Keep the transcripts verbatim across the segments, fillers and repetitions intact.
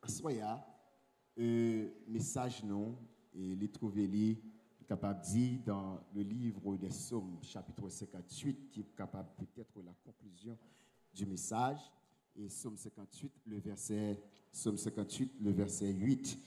Aswè a, euh, mesaj nou, e li twouve li, nou kapab di, dans le livre des Psaumes, chapitre cinquante-huit, ki kapab peut-être la conclusion du message. Et Psaume cinquante-huit, le verset, Psaume cinquante-huit, le verset huit.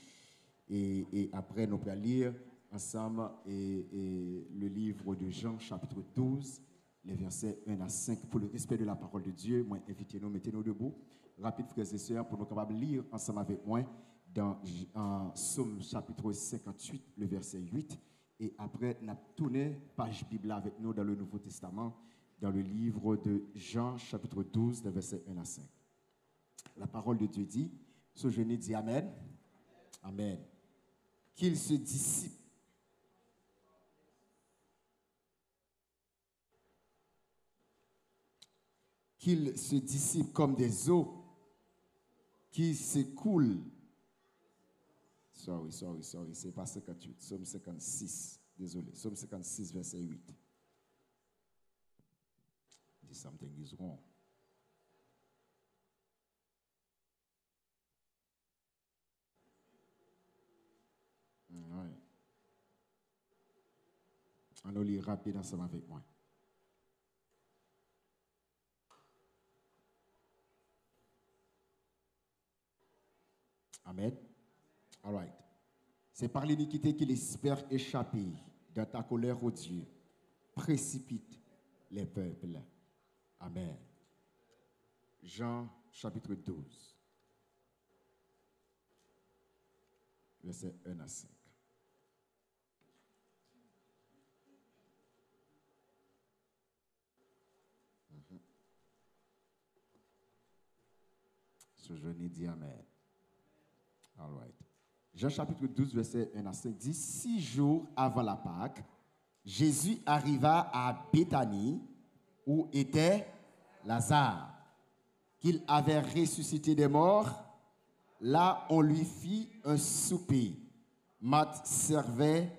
Et, et après, nous allons lire ensemble et, et le livre de Jean, chapitre douze, les versets un à cinq. Pour le respect de la parole de Dieu, mwen envite nou, mete nou debout. Rapid, frères et sœurs, pou nou kapab li ansanm avèk mwen dans, en Psaume chapitre cinquante-huit, le verset huit. E apre, n ap tounen paj Bib la avèk nou dans le Nouveau Testament, dans le livre de Jean, chapitre douze, des versets un à cinq. La parole de Dieu dit, si w jwenn li, di amen. Amen. Qu'il se dissipe. Qu'il se dissipe comme des eaux qui s'écoulent. Sorry, sorry, sorry, c'est pas cinquante-huit, Psaume cinquante-six. Désolé, Psaume cinquante-six, verset huit. Something is wrong. Alright. Ann nou li rapid ansanm avèk mwen. Amen. Alright. C'est par l'iniquité qu'il espère échapper. Dans ta colère, ô Dieu, précipite les peuples. Amen. Jean chapitre douze, verset un à cinq. Mhm. Si w jwenn li, di amen. Alright. Jean chapitre douze, verset un à cinq dit, six jours avant la Pâque, Jésus arriva à Béthanie, où était Lazare, qu'il avait ressuscité des morts. Là, on lui fit un souper. Marthe servait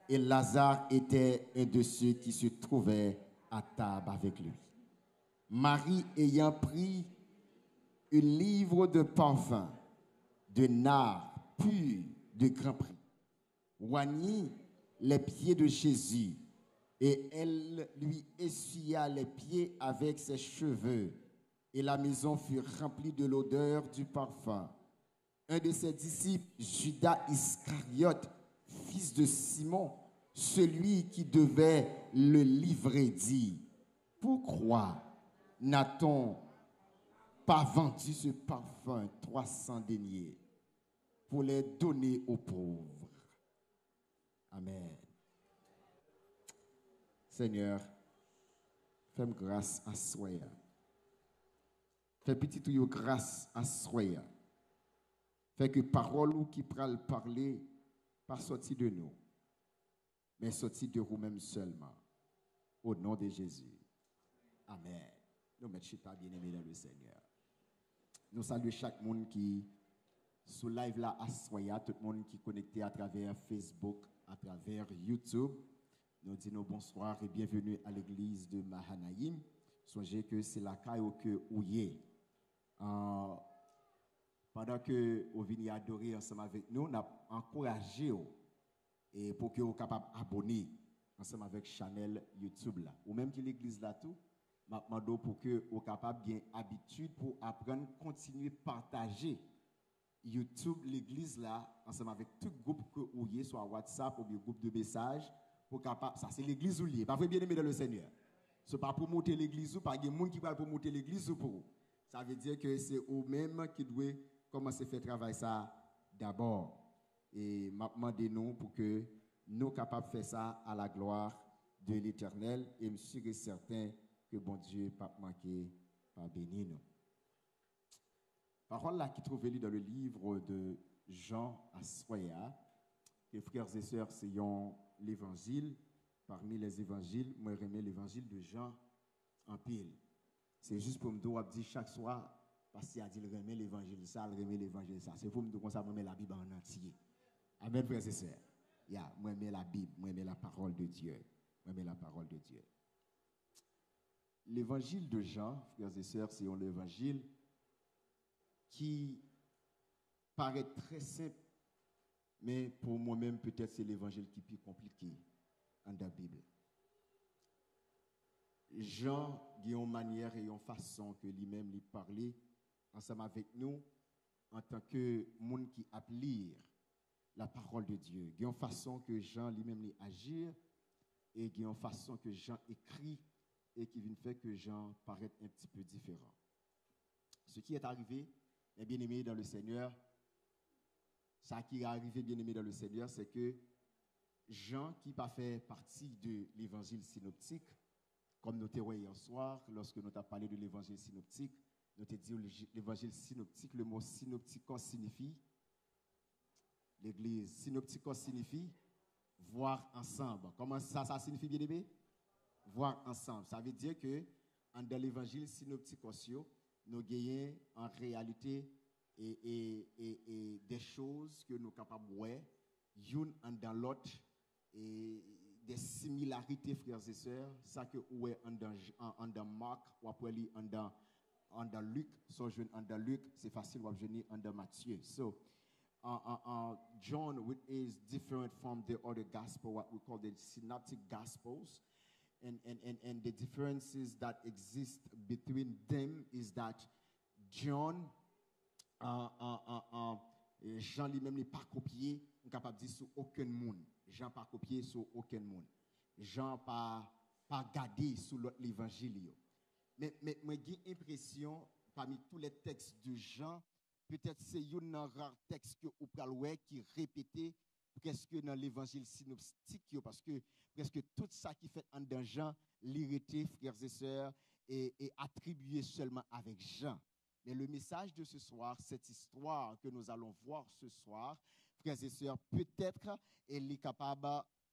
et Lazare était un de ceux qui se trouvaient à table avec lui. Marie ayant pris un livre de parfum, de nard pur de grand prix, oignit les pieds de Jésus, et elle lui essuya les pieds avec ses cheveux, et la maison fut remplie de l'odeur du parfum. Un de ses disciples, Judas Iscariote, fils de Simon, celui qui devait le livrer, dit, pourquoi n'a-t-on pas vendu ce parfum trois cents deniers pour les donner aux pauvres? Amen. Senyè, fè m gras aswè a. Fè pitit ou yo gras aswè a. Fè ke pawòl ou ki pral pale pa sòti de nou, men sòti de ou menm sèlman. O non de Jezi. Amèn. Nou mèt chita, byeneme dans le Seigneur. Nou salye chak moun ki sou live la aswè a, tout moun ki konekte atravè Facebook, atravè YouTube. Nou di nou bonsoir et bienvenue à l'église de Mahanaïm. Sonje ke se lakay ou ke ou ye. Ah, pandan ke ou vini adore ansanm avèk nou, n ap ankouraje w e pou ke w kapab abòne ansanm avèk chanèl YouTube la. Ou menm ki legliz la tou, m ap mande w pou ke w kapab gen abitid pou w aprann kontinye pataje YouTube legliz la ansanm avèk tout gwoup ke ou ye, swa WhatsApp oubyen gwoup de mesaj, pou kapab, sa se legliz ou li ye, pa vre, byeneme dans le Seigneur? So, pa pwomote legliz ou, pa gen moun ki pral pwomote legliz ou pou ou. Sa vle di ke se ou menm ki dwe kòmanse fè travay sa dabò. E m ap mande nou pou ke nou kapab fè sa à la gloire de l'Éternel, e m sûr et certain ke Bondye p ap manke pa beni nou. Pawòl la ki twouve li dans le livre de Jean aswè a, ke frères et sœurs, se yon levanjil, parmi les évangiles, mwen renmen levanjil de Jean anpil. Se jis pou m di w, w ap di chak swa, pastè a di l renmen levanjil sa, l renmen levanjil sa. Se pou m di w konsa, mwen renmen Labib an antye. Amèn, frères et sœurs. Ya, mwen renmen Labib, mwen renmen la parole de Dieu. Mwen renmen la parole de Dieu. Levanjil de Jan, frères et sœurs, se yon levanjil ki parèt trè senp, men pou mwen menm, petèt se levanjil ki pi konplike anndan Bib la. Jan gen yon manyè e yon fason ke li menm li pale ansanm avèk nou antanke moun ki ap li la parole de Dieu. Gen yon fason ke Jan li menm li aji e gen yon fason ke Jan ekri e ki vin fè ke Jan parèt un petit peu différent. Ce qui est arrivé, mes bien-aimés dans le Seigneur, sa ki arive, bien-aimé dans le Seigneur, c'est que Jan, ki pa fè pati de levanjil sinoptik, kòm nou te wè yè swa, lòske nou t ap pale de levanjil sinoptik, nou te di levanjil sinoptik, le mo synoptikos siyifi, legliz, synoptikos siyifi voir ensemble. Kòman sa, sa siyifi, bien-aimé? Voir ensemble. Sa vle di ke anndan levanjil sinoptikos yo, nou genyen an reyalite e, e, e, e de choz ke nou kapab wè youn anndan lòt, e de similarite, frères et sœurs, sa ke ou wè anndan, an- anndan Mak, w ap wè li anndan, anndan Lik, sa w jwenn anndan Lik, se fasil w ap jwenn li anndan Matye. So, uh, uh, uh, John, which is different from the other gospel, what we call the synoptic gospels, and, and, and, and the differences that exist between them is that John, uh, uh, uh, uh, Jan li menm li pa kopye, m kapab di, sou okenn moun. Jan pa kopye sou okenn moun. Jan pa, pa gade sou lòt levanjil yo. Men, men mwen gen enpresyon, pami tou lè tèks de Jan, petèt se youn nan ra tèks ke ou pral wè ki repete prèske nan levanjil sinoptik yo, paske prèske tout sa ki fèt anndan Jan, li rete, frères et sœurs, e, e atribiye sèlman avèk Jan. Mais le message de ce soir, cette histoire que nous allons voir ce soir, frères et sœurs, peut-être, e li kapab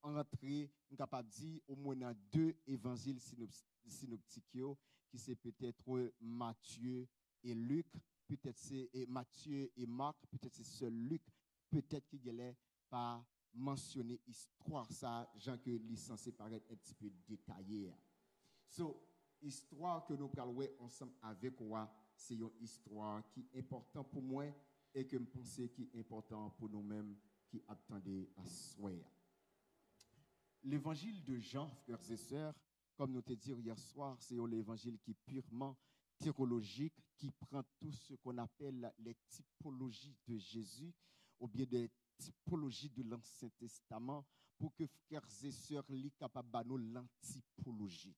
rantre, m kapab di, omwen nan de evanjil sinop- sinoptik yo, ki se petèt Matye e Lik, petèt se e Matye e Mak, petèt se sèl Lik, petèt ki genlè pa mansyone istwa sa jan ke li sanse parèt un petit peu detaye a. So, istwa ke nou pral wè ansanm avèk ou a, se yon istwa ki enpòtan pou mwen e ke m panse ki enpòtan pou nou menm ki ap tande aswè a. Levanjil de Jan, frères et sœurs, kòm nou te di yè swa, se yon levanjil ki purman théologique, qui prend tout ce qu'on appelle les typologies de Jésus, ou bien des typologies de l'Ancien Testament, pour que frères et sœurs li kapab ba nou lan tipoloji.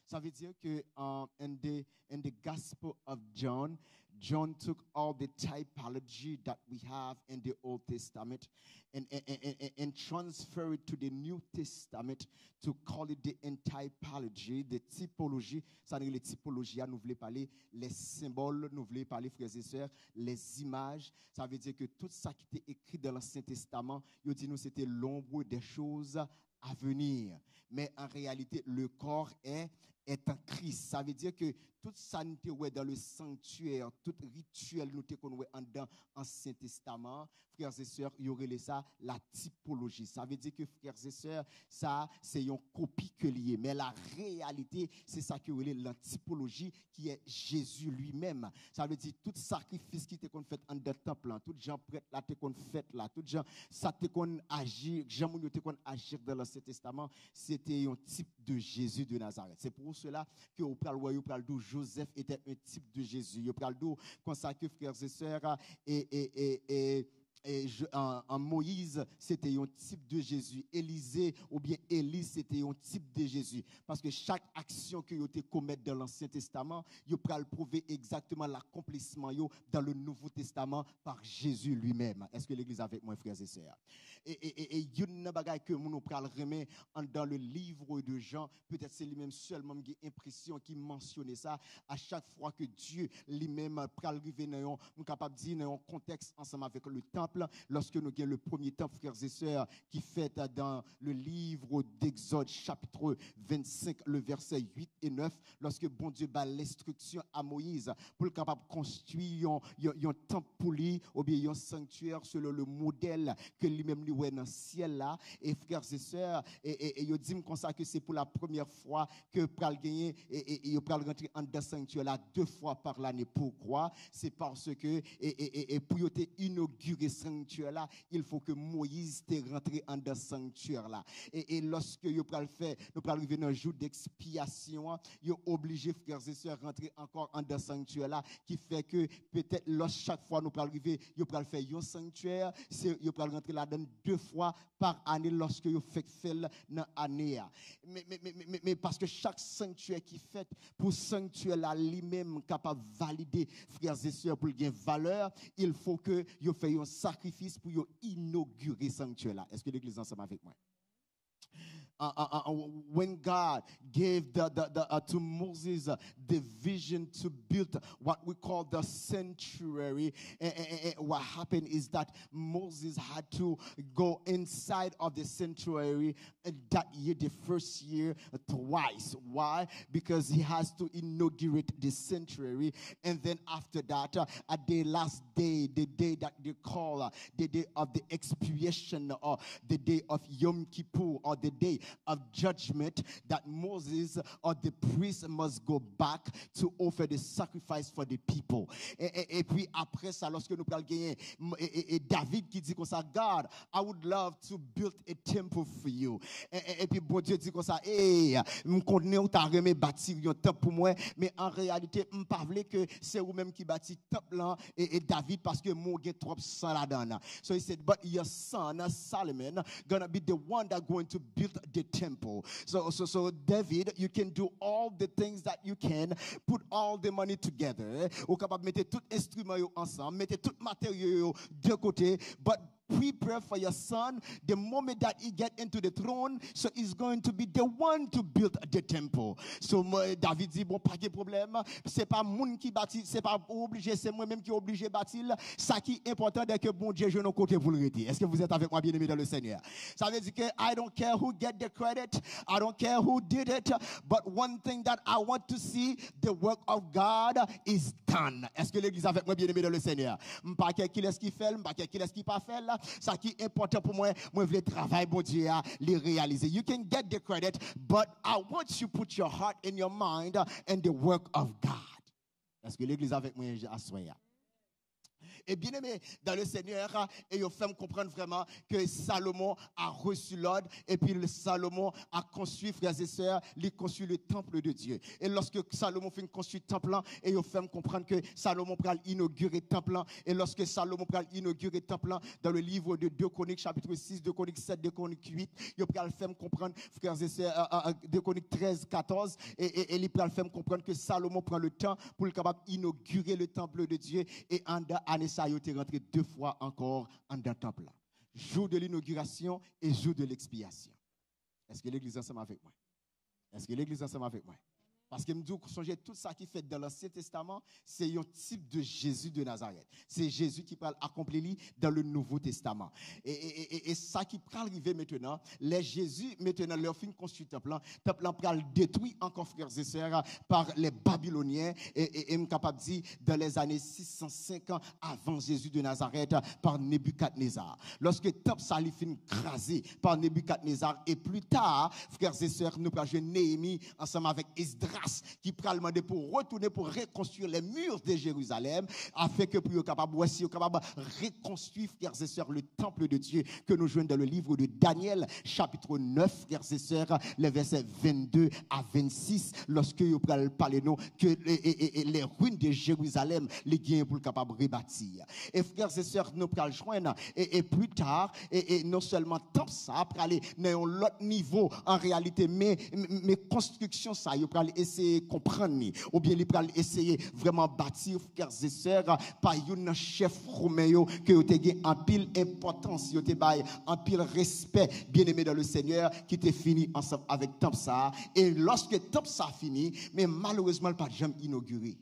Sa vle di ke, uh, in the, in the Gospel of John, John took all the typology that we have in the Old Testament and, and, and, and, and transfer it to the New Testament to call it the anthropology, the typology. Sa n rele tipoloji a, nou vle pale les symboles, nou vle pale, frères et sœurs, les images. Sa vle di ke tout sa ki te ekri dans l'Ancien Testament, yo di nou se te l'ombre des choses à venir. Mais en réalité, le corps est, est en Christ. Sa vle di ke tout sa n te wè dans le sanctuaire, tout rityèl nou te konn wè anndan Ansyen Testaman, frères et sœurs, yo rele sa la tipoloji. Sa vle di ke, frères et sœurs, sa se yon kopi ke li ye. Men la reyalite, se sa ke yo rele lan tipoloji, ki è Jezi li menm. Sa vle di tout sakrifis ki te konn fèt anndan tanp lan, tout jan prèt la te konn fèt la, tout jan sa te konn aji, jan moun yo te konn aji dan Lansyen Testaman, se te yon tip de Jezi de Nazarèt. Se pou sela ke ou pral wè, yo pral di w Joseph était un type de Jésus. Yo pral di w konsa ke, frères et sœurs, e, e, e, e, e, je- an, an Moyiz, se te yon tip de Jezi. Elize oubyen Eli, se te yon tip de Jezi. Paske chak aksyon ke yo te komèt dan Lansyen Testaman, yo pral pwouve egzakteman lakonplisman yo dans le Nouveau Testament par Jésus lui-même. Èske legliz avèk mwen, frères et sœurs? E, e, e, e youn nan bagay ke moun ou pral renmen anndan le livre de Jean, petèt se li menm sèlman m gen enpresyon ki mansyone sa, a chak fwa ke Dye li menm pral rive nan yon, m kapab di, nan yon kontèks ansanm avèk le tanp, lòske nou gen le premye tanp, frères et sœurs, ki fèt dans le livre d'Exode, chapitre vingt-cinq, le verset huit et neuf, lòske Bondye ba lenstriksyon a Moyiz pou l kapab konstwi yon, yon, yon tanp pou li, oubyen yon sanktyè selon le modèl ke li menm li wè nan syèl la. E frères et sœurs, e, e, e yo di m konsa ke se pou la premyè fwa ke pral genyen, e, e, e yo pral rantre anndan sanktyè la de fwa par lane. Poukwa? Se paske, e, e, e, e pou yo te inogire inogire sanktyè la, il faut que Moïse te rantre andan sanktyè la. E, e lòske yo pral fè, nou pral rive nan jou d'ekspyasyon an, yo oblije, frères et sœurs, rantre ankò andan sanktyè la, ki fè ke petèt lòs chak fwa nou pral rive, yo pral fè yon sanktyè, se, yo pral rantre ladan de fwa pa ane lòske yo fèk fè l nan ane a. Men, men, men, men, men, men paske chak sanktyè ki fèt pou sanktyè la li menm kapab valide, frères et sœurs, pou l gen valè, il faut que yo fè yon sakrifis pou yo inogire sanktyè la. Èske legliz ansanm avèk mwen? Uh, uh, uh, when God gave the, the, the, uh, to Moses, uh, the vision to build what we call the sanctuary, and, and, and what happened is that Moses had to go inside of the sanctuary uh, that year, the first year, uh, twice. Why? Because he has to inaugurate the sanctuary. And then after that, uh, at the last day, the day that they call uh, the day of the expiation, or the day of Yom Kippur, or the day of judgment, that Moses or the priest must go back to offer the sacrifice for the people. E, e, epi apre sa, lòske nou pral genyen m- e, e, e David ki di konsa, God, I would love to build a temple for you. E, e, epi Bondye di konsa, hey, m konnen ou ta renmen bati yon tanp pou mwen, men an reyalite, m pa vle ke se ou menm ki bati tanp lan, e, e David, paske mwen gen twòp san ladan. So he said, but your son, uh, Solomon, gonna be the one that going to build the temple. So, so, so David, you can do all the things that you can, put all the money together. Ou kapab mete tout enstriman yo ansanm, mete tout materyo yo de kote, but prepare for your son the moment that he get into the throne, so he's going to be the one to build the temple. So, mwen, David di, bon, pa gen pwoblèm, se pa moun ki bati, se pa ou oblije, se mwen menm ki oblije bati l. Sa ki enpòtan, dè ke Bondye jwenn yon kote pou l rete. Est-ce que vous êtes avec moi, bien-aimé dans le Seigneur? Sa vle di ke I don't care who get the credit, I don't care who did it, but one thing that I want to see, the work of God is done. Est-ce que legliz avèk mwen, bien-aimé dans le Seigneur? M pa kè kilès ki fè l, m pa kè kilès ki pa fè l. Sa ki enpòtan pou mwen, mwen vle travay Bondye a, li reyalize. You can get the credit, but I want you put your heart and your mind in the work of God. Est-ce que legliz avèk mwen aswè a? E bien-aimé dans le Seigneur, e yo fè m konprann vrèman ke Salomon a reçu l'ordre, epi Salomon a konstwi, frères et sœurs, li konstwi le temple de Dieu. E lòske Salomon fin konstwi tanp lan, e yo fè m konprann ke Salomon pral inogire tanp lan. E lòske Salomon pral inogire tanp lan, dans le livre de deux Chroniques, chapitre six, deux Chroniques sept, deux Chroniques huit, yo pral fè m konprann, frères et sœurs, euh, euh, deux Chroniques treize, quatorze, e, e, e li pral fè m konprann ke Salomon pran le tan pou l kapab inogire le temple de Dieu, e andan ane sa, yo te rantre de fwa ankò andan tanp lan. Jou de l'inauguration et jour de l'expiation. Èske legliz ansanm avèk mwen? Èske legliz ansanm avèk mwen? Paske m di w, sonje tout sa ki fèt dans l'Ancien Testament, se yon tip de Jésus de Nazareth. Se Jezi ki pral akonpli li dans le Nouveau Testament. E, e, e, e, e sa ki pral rive mentenan, lè Jezi, mentenan, lè yo fin konstwi tanp lan, tanp lan pral detwi ankò, frères et sœurs, par les Babyloniens, e, e, e m kapab di, dans les années six cent cinq avant Jésus de Nazareth, par Nebuchadnezzar. Lòske tanp sa li fin kraze pa Nebikadneza, e pli ta, frères et sœurs, nou pral jwenn Neyemi ansanm avèk Esdras ki pral mande pou retounen pou rekonstwi les murs de Jérusalem, afin que pou yo kapab wè si yo kapab rekonstwi, frères et sœurs, le temple de Dieu que nous jwenn dans le livre de Daniel, chapitre neuf, frères et sœurs, les versets vingt-deux à vingt-six, lòske yo pral pale nou ke e, e, e, e, les ruines de Jérusalem, li genyen pou l kapab rebati. E frères et sœurs, nou pral jwenn, e, e pli ta, e, e non sèlman tanp sa a prale nan yon lòt nivo an reyalite, men, men, men konstriksyon sa yo pral eseye konprann li, oubyen li pral eseye vrèman bati, frères et sœurs, pa youn nan chèf women yo ke yo te gen anpil enpòtans, yo te bay anpil respè, bien-aimé dans le Seigneur, ki te fini ansanm avèk tanp sa a. E lòske tanp sa a fini, men malerezman, l pa t janm inogire.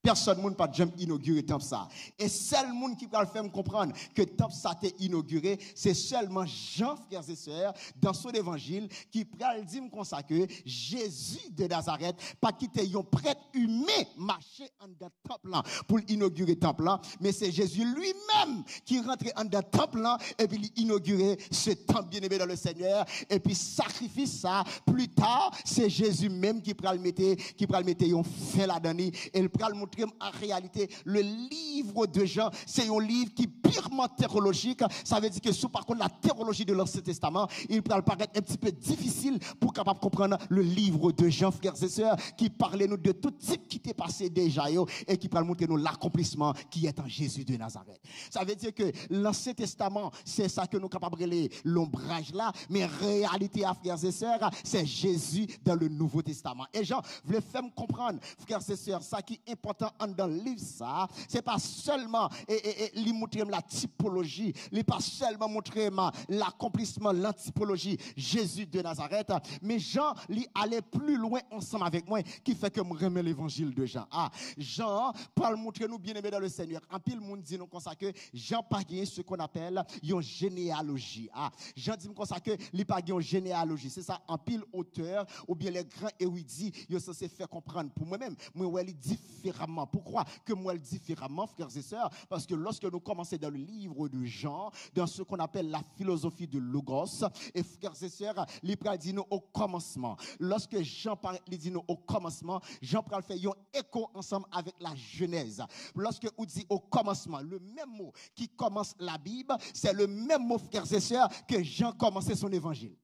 Pèsòn moun pa t janm inogire tanp sa. E sèl moun ki pral fè m konprann ke tanp sa te inogire, se sèlman Jan, frères et sœurs, dans son évangile, ki pral di m konsa ke Jezi de Nazarèt pa t kite yon prèt imen mache anndan tanp lan pou l inogire tanp lan, men se Jezi li menm ki rantre anndan tanp lan, epi li inogire se tanp, bien-aimé dans le Seigneur. Epi sakrifis sa, pli ta, se Jezi menm ki pral mete, ki pral mete yon fen ladan li, e l pral montre An réalité, le livre de Jean, se yon liv ki pirman théologique. Sa vle di ke si w pa konn la théologie de l'Ancien Testament, il pral parèt un petit peu difficile pou kapab konprann le livre de Jean, frères et sœurs, ki pale nou de tout tip ki te pase deja yo e ki pral montre nou l'accomplissement qui est en Jésus de Nazareth. Sa vle di ke Lansyen Testaman, se sa ke nou kapab rele lonbraj la, men reyalite a, frères et sœurs, se Jezi dans le Nouveau Testament. E Jan vle fè m konprann, frères et sœurs, sa ki enpòtan anndan liv sa, se pa sèlman e, e, e, li montre m la tipoloji, li pa sèlman montre m l'accomplissement, la tipoloji Jezi de Nazareth, men Jan li ale pli lwen ansanm avèk mwen, ki fè ke m renmen levanjil de Jan. A, Jan pral montre nou, bien-aimés dans le Seigneur, anpil moun di nou konsa ke Jan pa gen ce qu'on appelle yon jeneyaloji. A, Jan di m konsa ke li pa gen yon jeneyaloji. Se sa anpil otè oubyen les grands érudits yo sanse fè konprann. Pou mwen menm, mwen wè li diferaman. Poukwa ke m wè l diferaman, frères et sœurs? Paske lòske nou kòmanse dans le livre de Jean, dans ce qu'on appelle la philosophie de Logos, e frères et sœurs, li pral di nou au commencement. Lòske Jan parèt, li di nou au commencement, Jan pral fè yon eko ansanm avèk la Genèse. Lòske ou di au commencement, le même mot qui commence la Bible, c'est le même mot, frères et sœurs, que Jean commençait son évangile.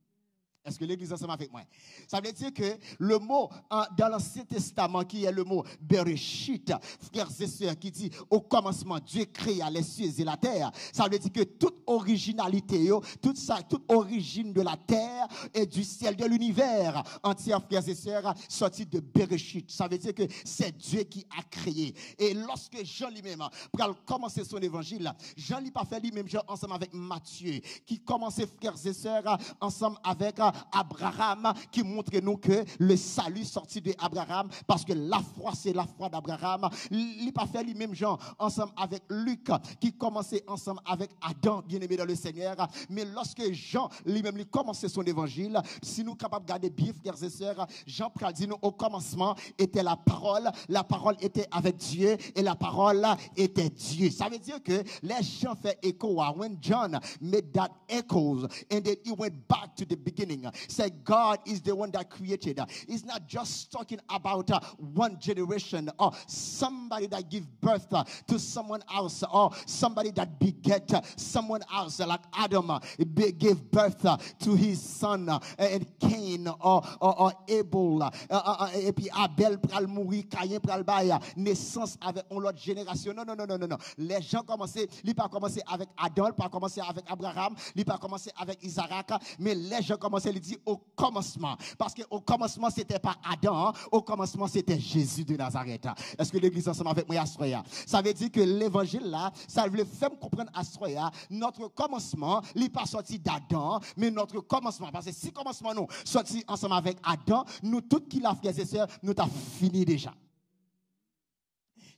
Èske legliz ansanm avèk mwen? Sa vle di ke le mot, euh, dans l'Ancien Testament, qui est le mot Bereshit, frères et sœurs, ki di au commencement Dieu créa les cieux et la terre, sa vle di ke tout orijinalite yo, tout sa, tout origine de la terre et du ciel, de l'univers entier, frères et sœurs, sorti de Bereshit. Sa vle di ke c'est Dieu qui a créé. E lòske Jan li menm pral kòmanse son evanjil, Jan li pa fè li menm jan ansanm avèk Matye, ki kòmanse, frères et sœurs, ansanm avèk Abraham, ki montre nou ke le salut sorti de Abraham, paske la foi, c'est la foi d'Abraham. Li pa fè li menm jan ansanm avèk Lik, ki kòmanse ansanm avèk Adan, bien-aimés dans le Seigneur. Men lòske Jan li menm li kòmanse son evanjil, si nou kapab gade byen, frères et sœurs, Jan pral di nou, au commencement était la parole, la parole était avec Dieu, et la parole était Dieu. Sa vle di ke lè Jan fè eko a, when John made that echoes, and then he went back to the beginning, said God is the one that created. He's not just talking about, uh, one generation or somebody that give birth, uh, to someone else, or somebody that beget, uh, someone else, like Adam, uh, be-, gave birth, uh, to his son, uh, and Cain, or, or, or Abel, uh, uh, uh, epi Abèl pral mouri, Kayen pral bay, uh, nesans avèk yon lòt jenerasyon. Non, non, non, non, non, non. Lè Jan kòmanse, li pa kòmanse avèk Adan, li pa kòmanse avèk Abraham, li pa kòmanse avèk Izarak, men lè Jan kòmanse, li di au commencement. Paske au commencement, c'était pas Adam, au commencement, c'était Jésus de Nazareth. Èske legliz ansanm avèk mwen aswè a? Sa vle di ke levanjil la, sa vle fè m konprann aswè a, notre commencement, li pa sòti d'Adan, men notre commencement. Paske si kòmansman nou sòti ansanm avèk Adan, nou tout ki la, frères et sœurs, nou ta fini deja.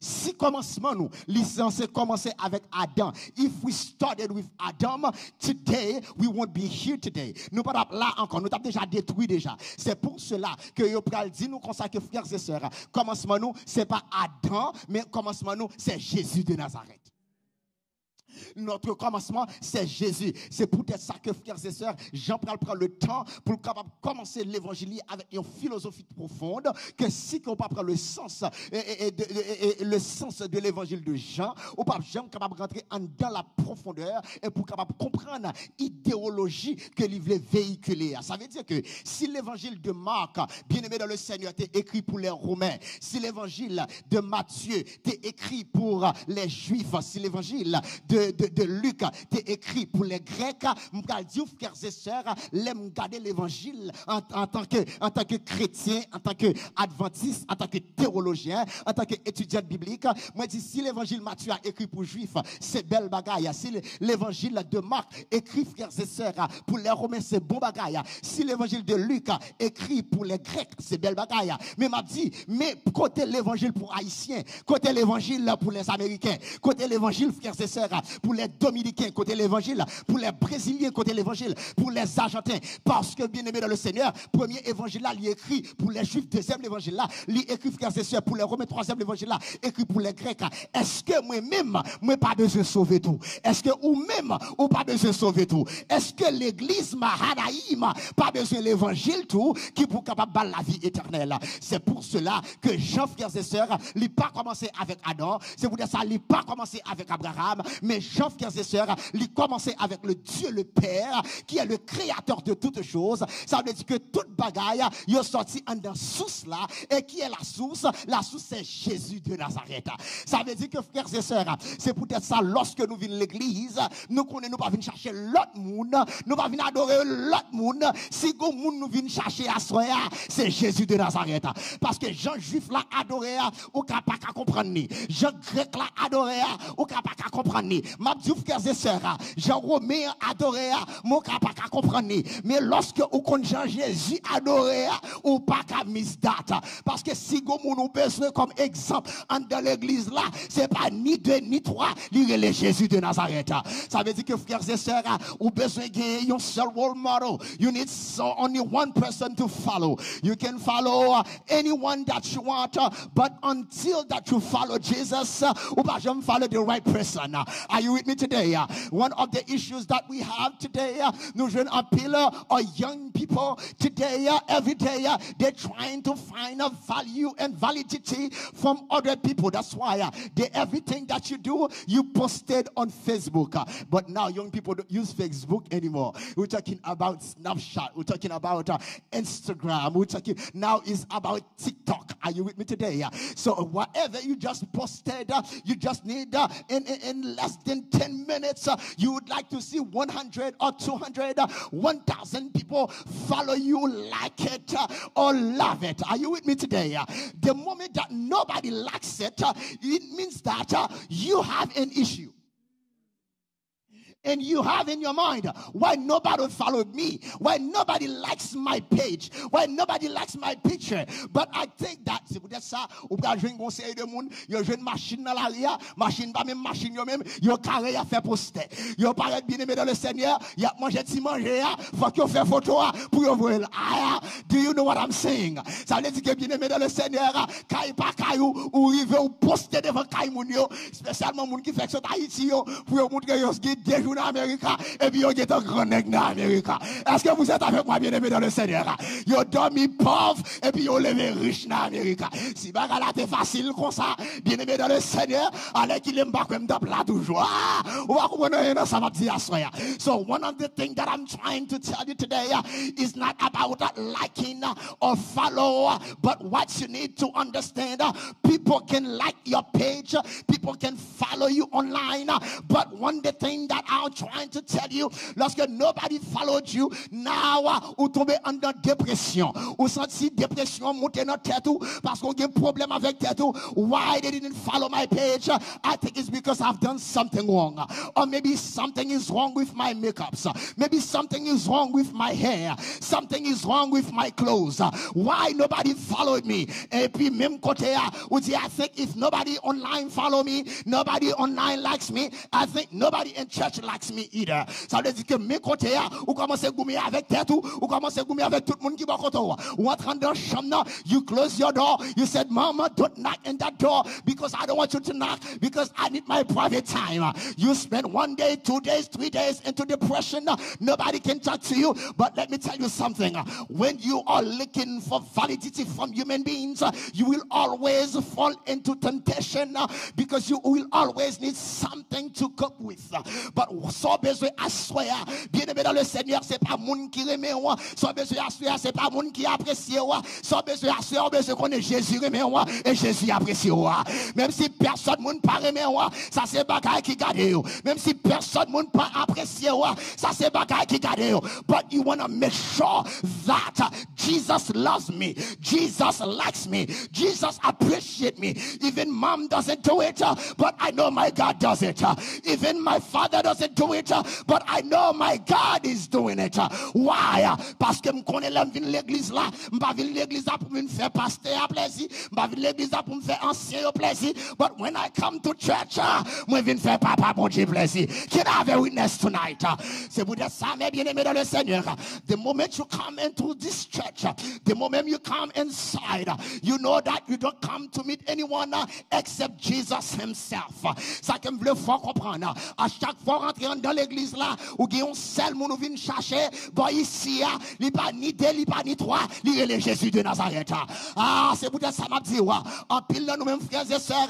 Si kòmansman nou, li sanse kòmanse avèk Adan. If we started with Adam, today, we won't be here today. Nou pa t ap la ankò, nou t ap deja detwi deja. Se pou sela ke yo pral di nou konsa ke, frères et sœurs, kòmansman nou, se pa Adan, men kòmansman nou, se Jezi de Nazarèt. Notre commencement, c'est Jésus. Se poutèt sa ke, frères et sœurs, Jan pral pran le tan pou l kapab kòmanse levanjil li avèk yon filozofi pwofond, ke si ke w pa pran le sens, e, e, e, de, e, e, e, le sens de l'évangile de Jean, ou p ap janm kapab rantre anndan la profondeur e pou kapab konprann idéologie ke li vle véhiculer a. Sa vle di ke si l'évangile de Marc, bien-aimés dans le Seigneur, te ekri pou les Romains, si l'évangile de Matthieu te ekri pou, euh, les Juifs, si l'évangile de, de, de Luc te ekri pou les Grecs, m pral di w, frères et sœurs, lè m gade levanjil an, an tan ke, an tan ke kretyen, an tan ke advantis, an tan ke théologien, an tan ke étudiant biblique, mwen di si levanjil Matye a ekri pou Jwif, se bèl bagay. Si le, levanjil de Marc ekri, frères et sœurs, pou les Romains, se bon bagay. Si levanjil de Luc ekri pou les Grecs, se bèl bagay. Men m ap di, men kote levanjil pou Ayisyen? Kote levanjil pou les Américains? Kote levanjil, frères et sœurs, pou les Dominicains, kote levanjil, pour les Brésiliens, kote levanjil, pour les Argentins. Paske, bien-aimé dans le Seigneur, premye evanjil la, li ekri pou les Juifs, dezyèm levanjil la, li ekri, frères et sœurs, pou les Romains, twazyèm levanjil la, ekri pou les Grecs. Èske mwen menm, mwen pa bezwen sove tou? Èske ou menm, ou pa bezwen sove tou? Èske legliz Mahanaim pa bezwen levanjil tou ki pou kapab ba l lavi etènèl? C'est pour cela que Jean, frères et sœurs, li pa kòmanse avèk Adan, se poutèt sa li pa kòmanse avèk Abraham, men Jean, frères et sœurs, li kòmanse avèk le Dieu le Père, qui est le créateur de toutes choses. Sa vle di ke tout bagay yo sòti anndan sous la, et qui est la source? La source, c'est Jésus de Nazareth. Sa vle di ke, frères et sœurs, se poutèt sa, lòske nou vin legliz, nou konnen nou pa vin chache lòt moun, nou pa vin adore lòt moun. Si gon moun nou vin chache aswè a, se Jezi de Nazarèt. Paske jan Jwif la adore a, ou ka pa ka konprann li. Jan Grèk la adore a, ou ka pa ka konprann li. M ap di w, frères et sœurs, jan Women an adore a, men w ka pa ka konprann li. Men lòske ou konn jan Jezi adore a, ou pa ka miss that. Paske si gon moun ou bezwen kòm egzanp anndan legliz la, se pa ni de ni twa, li rele Jezi de Nazarèt. Sa vle di ke, frères et sœurs, ou bezwen gen yon sèl role model. You need so, only one person to follow. You can follow, uh, anyone that you want, uh, but until that you follow Jesus, uh, ou pa janm follow the right person. Are you with me today? Uh, one of the issues that we have today, uh, nou jwenn anpil, uh, young people today, uh, every day, uh, they're trying to find a value and validity from other people. That's why, uh, they, everything that you do, you post it on Facebook. Uh, but now young people don't use Facebook anymore. We're talking about Snapchat. We're talking about, uh, Instagram. We're talking now is about TikTok. Are you with me today? Uh, so whatever you just posted, uh, you just need, uh, in, in, in less than ten minutes, uh, you would like to see one hundred or two hundred, uh, one thousand people follow you, like it, uh, or love it. Are you with me today? Uh, the moment that nobody likes it, uh, it means that, uh, you have an issue. And you have in your mind, "Why nobody follow me? Why nobody likes my page? Why nobody likes my picture?" But I think that, se poutèt sa, ou pral jwenn gon seri de moun, yo jwenn machin nan lari a, machin pa menm machin yo menm, yo kare y ap fè postè. Yo parèt, bien-aimé dans le Seigneur, y ap manje ti manje a, fòk yo fè foto a pou yo voye l. Ah, do you know what I'm saying? Sa vle di ke, bien-aimé dans le Seigneur, kay pa kay ou, ou rive ou poste devan kay moun yo, espesyalman moun ki fèk sot Ayiti yo, pou yo montre yo gen de jou nan Amerika, epi yo gentan gran nèg nan Amerika. Est-ce que vous êtes avec moi, bien-aimé dans le Seigneur? Yo dòmi pòv, epi yo leve rich nan Amerika. Si bagay la te fasil konsa, bien-aimé dans le Seigneur, alèkile m pa kwè m t ap la toujou. Ah! Ou pa konprann anyen nan sa m ap di aswè a. So one of the things that I'm trying to tell you today, uh, is not about, uh, liking, uh, or follow, uh, but what you need to understand, uh, people can like your page, uh, people can follow you online, uh, but one the thing that I'm trying to tell you, lòske nobody followed you, now, uh, ou tonbe anndan depresyon. Ou santi depresyon monte nan tèt ou paske ou gen pwoblèm avèk tèt ou. "Why they didn't follow my page?" I think it's because I've done something wrong. Or maybe something is wrong with my makeups. Maybe something is wrong with my hair. Something is wrong with my clothes. Why nobody followed me? Epi menm kote a, ou di, "I think if nobody online follow me, nobody online likes me, I think nobody in church likes me either." Sa vle di ke men kote a, ou kòmanse goumen avèk tèt ou, ou kòmanse goumen avèk tout moun ki bò kote w. Ou antre anndan chanm nan, you close your door. You said, "Mama, don't knock in that door because I don't want you to knock because I need my private time." You spend one day, two days, three days into depression. Nobody can talk to you. But let me tell you something. When you are looking for validity from human beings, you will always fall into temptation because you will always need something to cope with. But sa w bezwen aswè a, bien-aimé dans le Seigneur, se pa moun ki renmen w. Sa w bezwen aswè a, se pa moun ki apresye w. Sa w bezwen aswè a, w bezwen konnen Jezi renmen w e Jezi apresye w. Menm si pèsòn moun pa renmen w, sa se bagay ki gade yo. Menm si pèsòn moun pa apresye w, sa se bagay ki gade yo. But you wanna make sure that Jesus loves me. Jesus likes me. Jesus appreciate me. Even mom doesn't do it, uh, but I know my God does it. Uh, even my father doesn't do it, uh, but I know my God is doing it. Uh, why? Uh, paske m konnen lè m vin legliz la, m pa vin legliz la pou m vin fè pastè a plèzi, m pa vin legliz la pou m fè ansyen yo plèzi, but when I come to church, uh, mwen vin fè papa Bondye plèzi. Can I have a witness tonight? Uh, se poutèt sa, mes bien-aimés dans le Seigneur, the moment you come into this church, the moment you come inside, you know that you don't come to meet anyone, uh, except Jesus himself. Sa ke m vle fè w konprann, a chak fwa w rantre anndan legliz la, ou gen yon sèl moun ou vin chache bò isi a, li pa ni de, li pa ni twa, li rele Jezi de Nazarèt. Ah, se poutèt sa m ap di w, anpil nan nou menm frè e sè,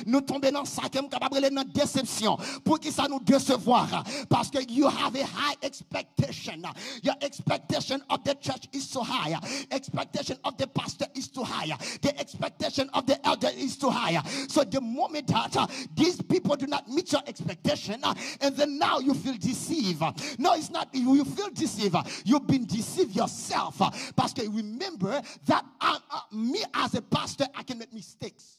nou tonbe nan sa ke m kapab rele nan desepsyon. Poukisa nou desevwa? Paske you have a high expectation. Your expectation of the church is so high. Expectation of the pastor is too high. The expectation of the elder is too high. So the moment that, uh, these people do not meet your expectation, uh, and then now you feel deceived. No, it's not you, you feel deceived. You've been deceived yourself. Uh, paske remember that, uh, uh, me as a pastor, I can make mistakes.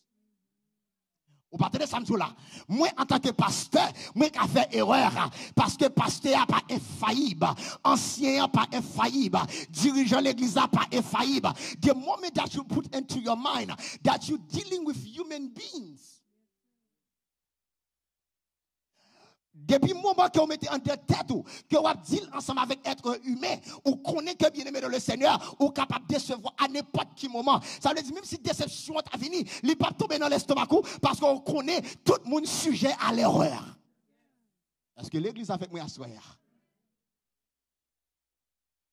Ou pa tande sa m di w la? Mwen, antanke pastè, mwen ka fè erè, paske pastè a pa enfayib, ansyen an pa enfayib, dirijan legliz la pa enfayib. The moment that you put into your mind that you dealing with human beings, depi moman ke w mete anndan tèt ou ke w ap deal ansanm avèk èt imen, ou konnen ke, bien-aimé dans le Seigneur, ou kapab desevwa a nenpòt ki moman. Sa vle di, menm si desepsyon an ta vini, li p ap tonbe nan lestomak ou, paske w konnen tout moun sijè a lerè. Èske legliz avèk mwen aswè a?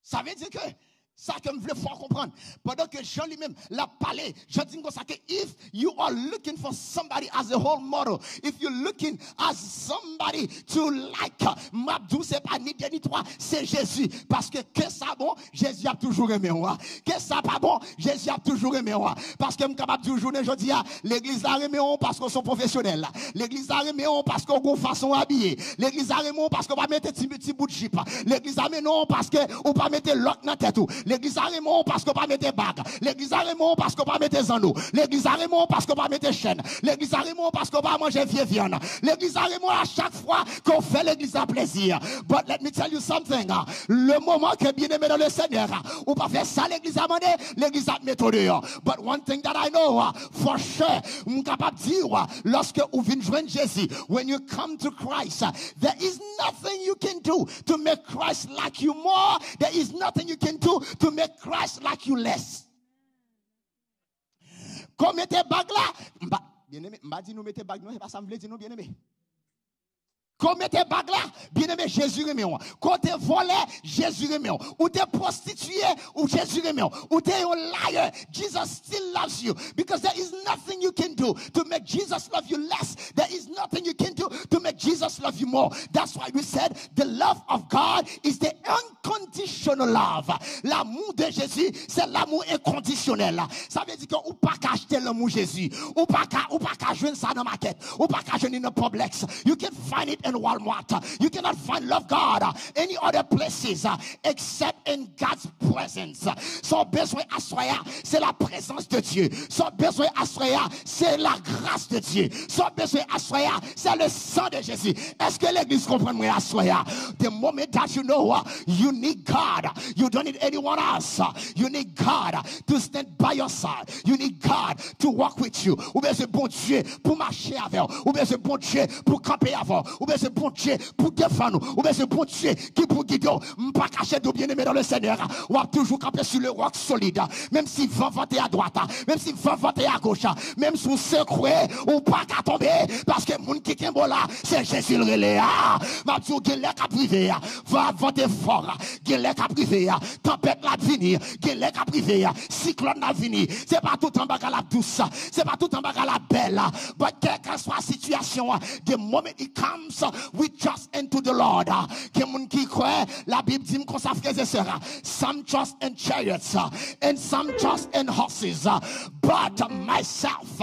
Sa vle di ke, sa ke m vle fè w konprann, pandan ke Jan li menm l ap pale, Jan di n konsa ke if you are looking for somebody as a role model, if you looking as somebody to like, m ap di w se pa ni de ni twa, se Jezi. Paske ke sa bon, Jezi ap toujou renmen w. Ke sa pa bon, Jezi ap toujou renmen w. Paske m kapab di w jounen jodi a, legliz la renmen w paske w se yon pwofesyonèl. Legliz la renmen w paske w gon fason w abiye. Legliz la renmen w paske w pa mete ti, ti bout jip. Legliz la renmen w paske ou pa mete lòk nan tèt ou. Legliz la renmen w paske w pa mete bag. Legliz la renmen w paske w pa mete zanno. Legliz la renmen w paske w pa mete chèn. Legliz la renmen w paske w pa manje vye vyann. Legliz la renmen w a chak fwa ke w fè legliz la plezi. But let me tell you something. Le moment que, bien-aimé dans le Seigneur, ou pa fè sa legliz la mande, legliz la ap mete w deyò. But one thing that I know, for sure, m kapab di w, lòske ou vin jwenn Jezi, when you come to Christ, there is nothing you can do to make Christ like you more. There is nothing you can do to make Christ like you less. Kon mete bag la, m pa, bien-aimé, m pa di nou mete bag non, se pa sa m vle di nou, bien-aimé. Kon mete bag la, bien-aimé, Jezi renmen w. Kon te vòlè, Jezi renmen w. Ou te pwostitiye, ou Jezi renmen w. Ou te yon liar, Jesus still loves you, because there is nothing you can do to make Jesus love you less. There is nothing you can do to make Jesus love you more. That's why we said the love of God is the unconditional love. L'amour de Jésus, c'est l'amour inconditionnel. Sa vle di ke ou pa ka achte lanmou Jezi. Ou pa ka, ou pa ka jwenn sa nan makèt. Ou pa ka jwenn li nan Publix. You can find it in Walmart. You cannot find love God any other places, uh, except in God's presence. Sa w bezwen aswè a, se la présence de Dieu. Sa w bezwen aswè a, se la grâce de Dieu. Sa w bezwen aswè a, se le sang de Jésus. Èske legliz konprann mwen aswè a? The moment that you know, uh, you need God, you don't need anyone else. You need God to stand by your side. You need God to walk with you. Ou bezwen Bondye pou mache avè w. Ou bezwen Bondye pou kanpe avè w. Ou bezwen Bondye pou defann ou. Ou bezwen Bondye ki pou gide w. M pa kache di w, bien-aimé dans le Seigneur, w ap toujou kanpe sou le roc solide. Menm si van vante a dwat, menm si van vante a goch, menm si w sekwe, ou pa ka tonbe, paske moun ki kenbe w la, se Jezi l rele a. M ap di w, gen lè k ap rive a, van ap vante fò, gen lè k ap rive a, tanpèt la ap vini, gen lè k ap rive a, siklòn la ap vini. Se pa toutan bagay la ap dous, se pa toutan bagay la ap bèl. But kèlkeswa sitiyasyon an, the moment it comes, we just into the Lord. Gen moun ki kwè, Labib di m konsa, frè e sè, some trust in chariots, and some trust in horses, but myself,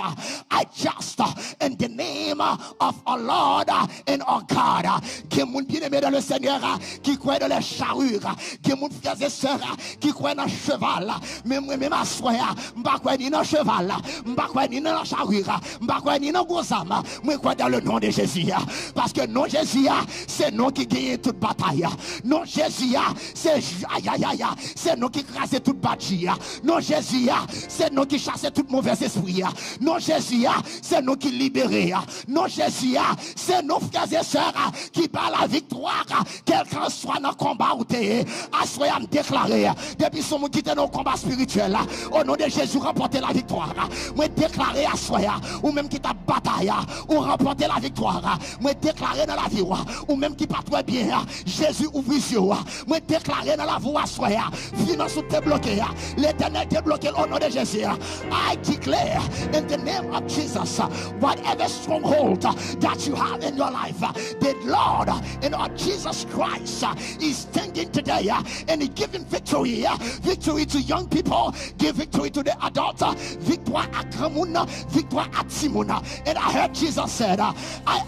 I trust in the name of our Lord and our God. Gen moun, byeneme dans le Seigneur, ki kwè dans les charrues. Gen moun, frè e sè, ki kwè nan cheval. Men mwen menm aswè a, m pa kwè ni nan cheval, m pa kwè ni nan chari, m pa kwè ni nan gwo zam. Mwen kwè dans le nom de Jésus. Paske non Jezi a, se non ki genyen tout batay. Non Jezi a, se, ayayaya, se non ki kraze tout badji. Non Jezi a, se non ki chase tout movèzespri. Non Jezi a, se non ki libere. Non Jezi a, se non, frè e sè, ki bay laviktwa, kèlkanswa nan konba ou te ye. Aswè a, m deklare, depi se yon moun ki te nan yon konba espirityèl, o non de Jezi, ou ranpòte laviktwa. Mwen deklare aswè a, ou menm ki t ap batay, ou ranpòte laviktwa. Mwen deklare nan lavi w, ou menm ki pa t wè byen, Jezi ouvri zye w. Mwen deklare nan lavi w aswè a, finans ou debloke a, Letènèl debloke l o non de Jezi. I declare in the name of Jesus, whatever stronghold that you have in your life, the Lord in our Jesus Christ is standing today and he giving victory, victory to young people, give victory to the adult, viktwa a granmoun, viktwa a timoun. And I heard Jesus said, I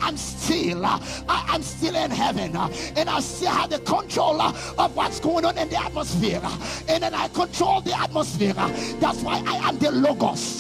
am still, I am still in heaven, and I still have the control of what's going on in the atmosphere. And then I control the atmosphere. That's why I am the Logos,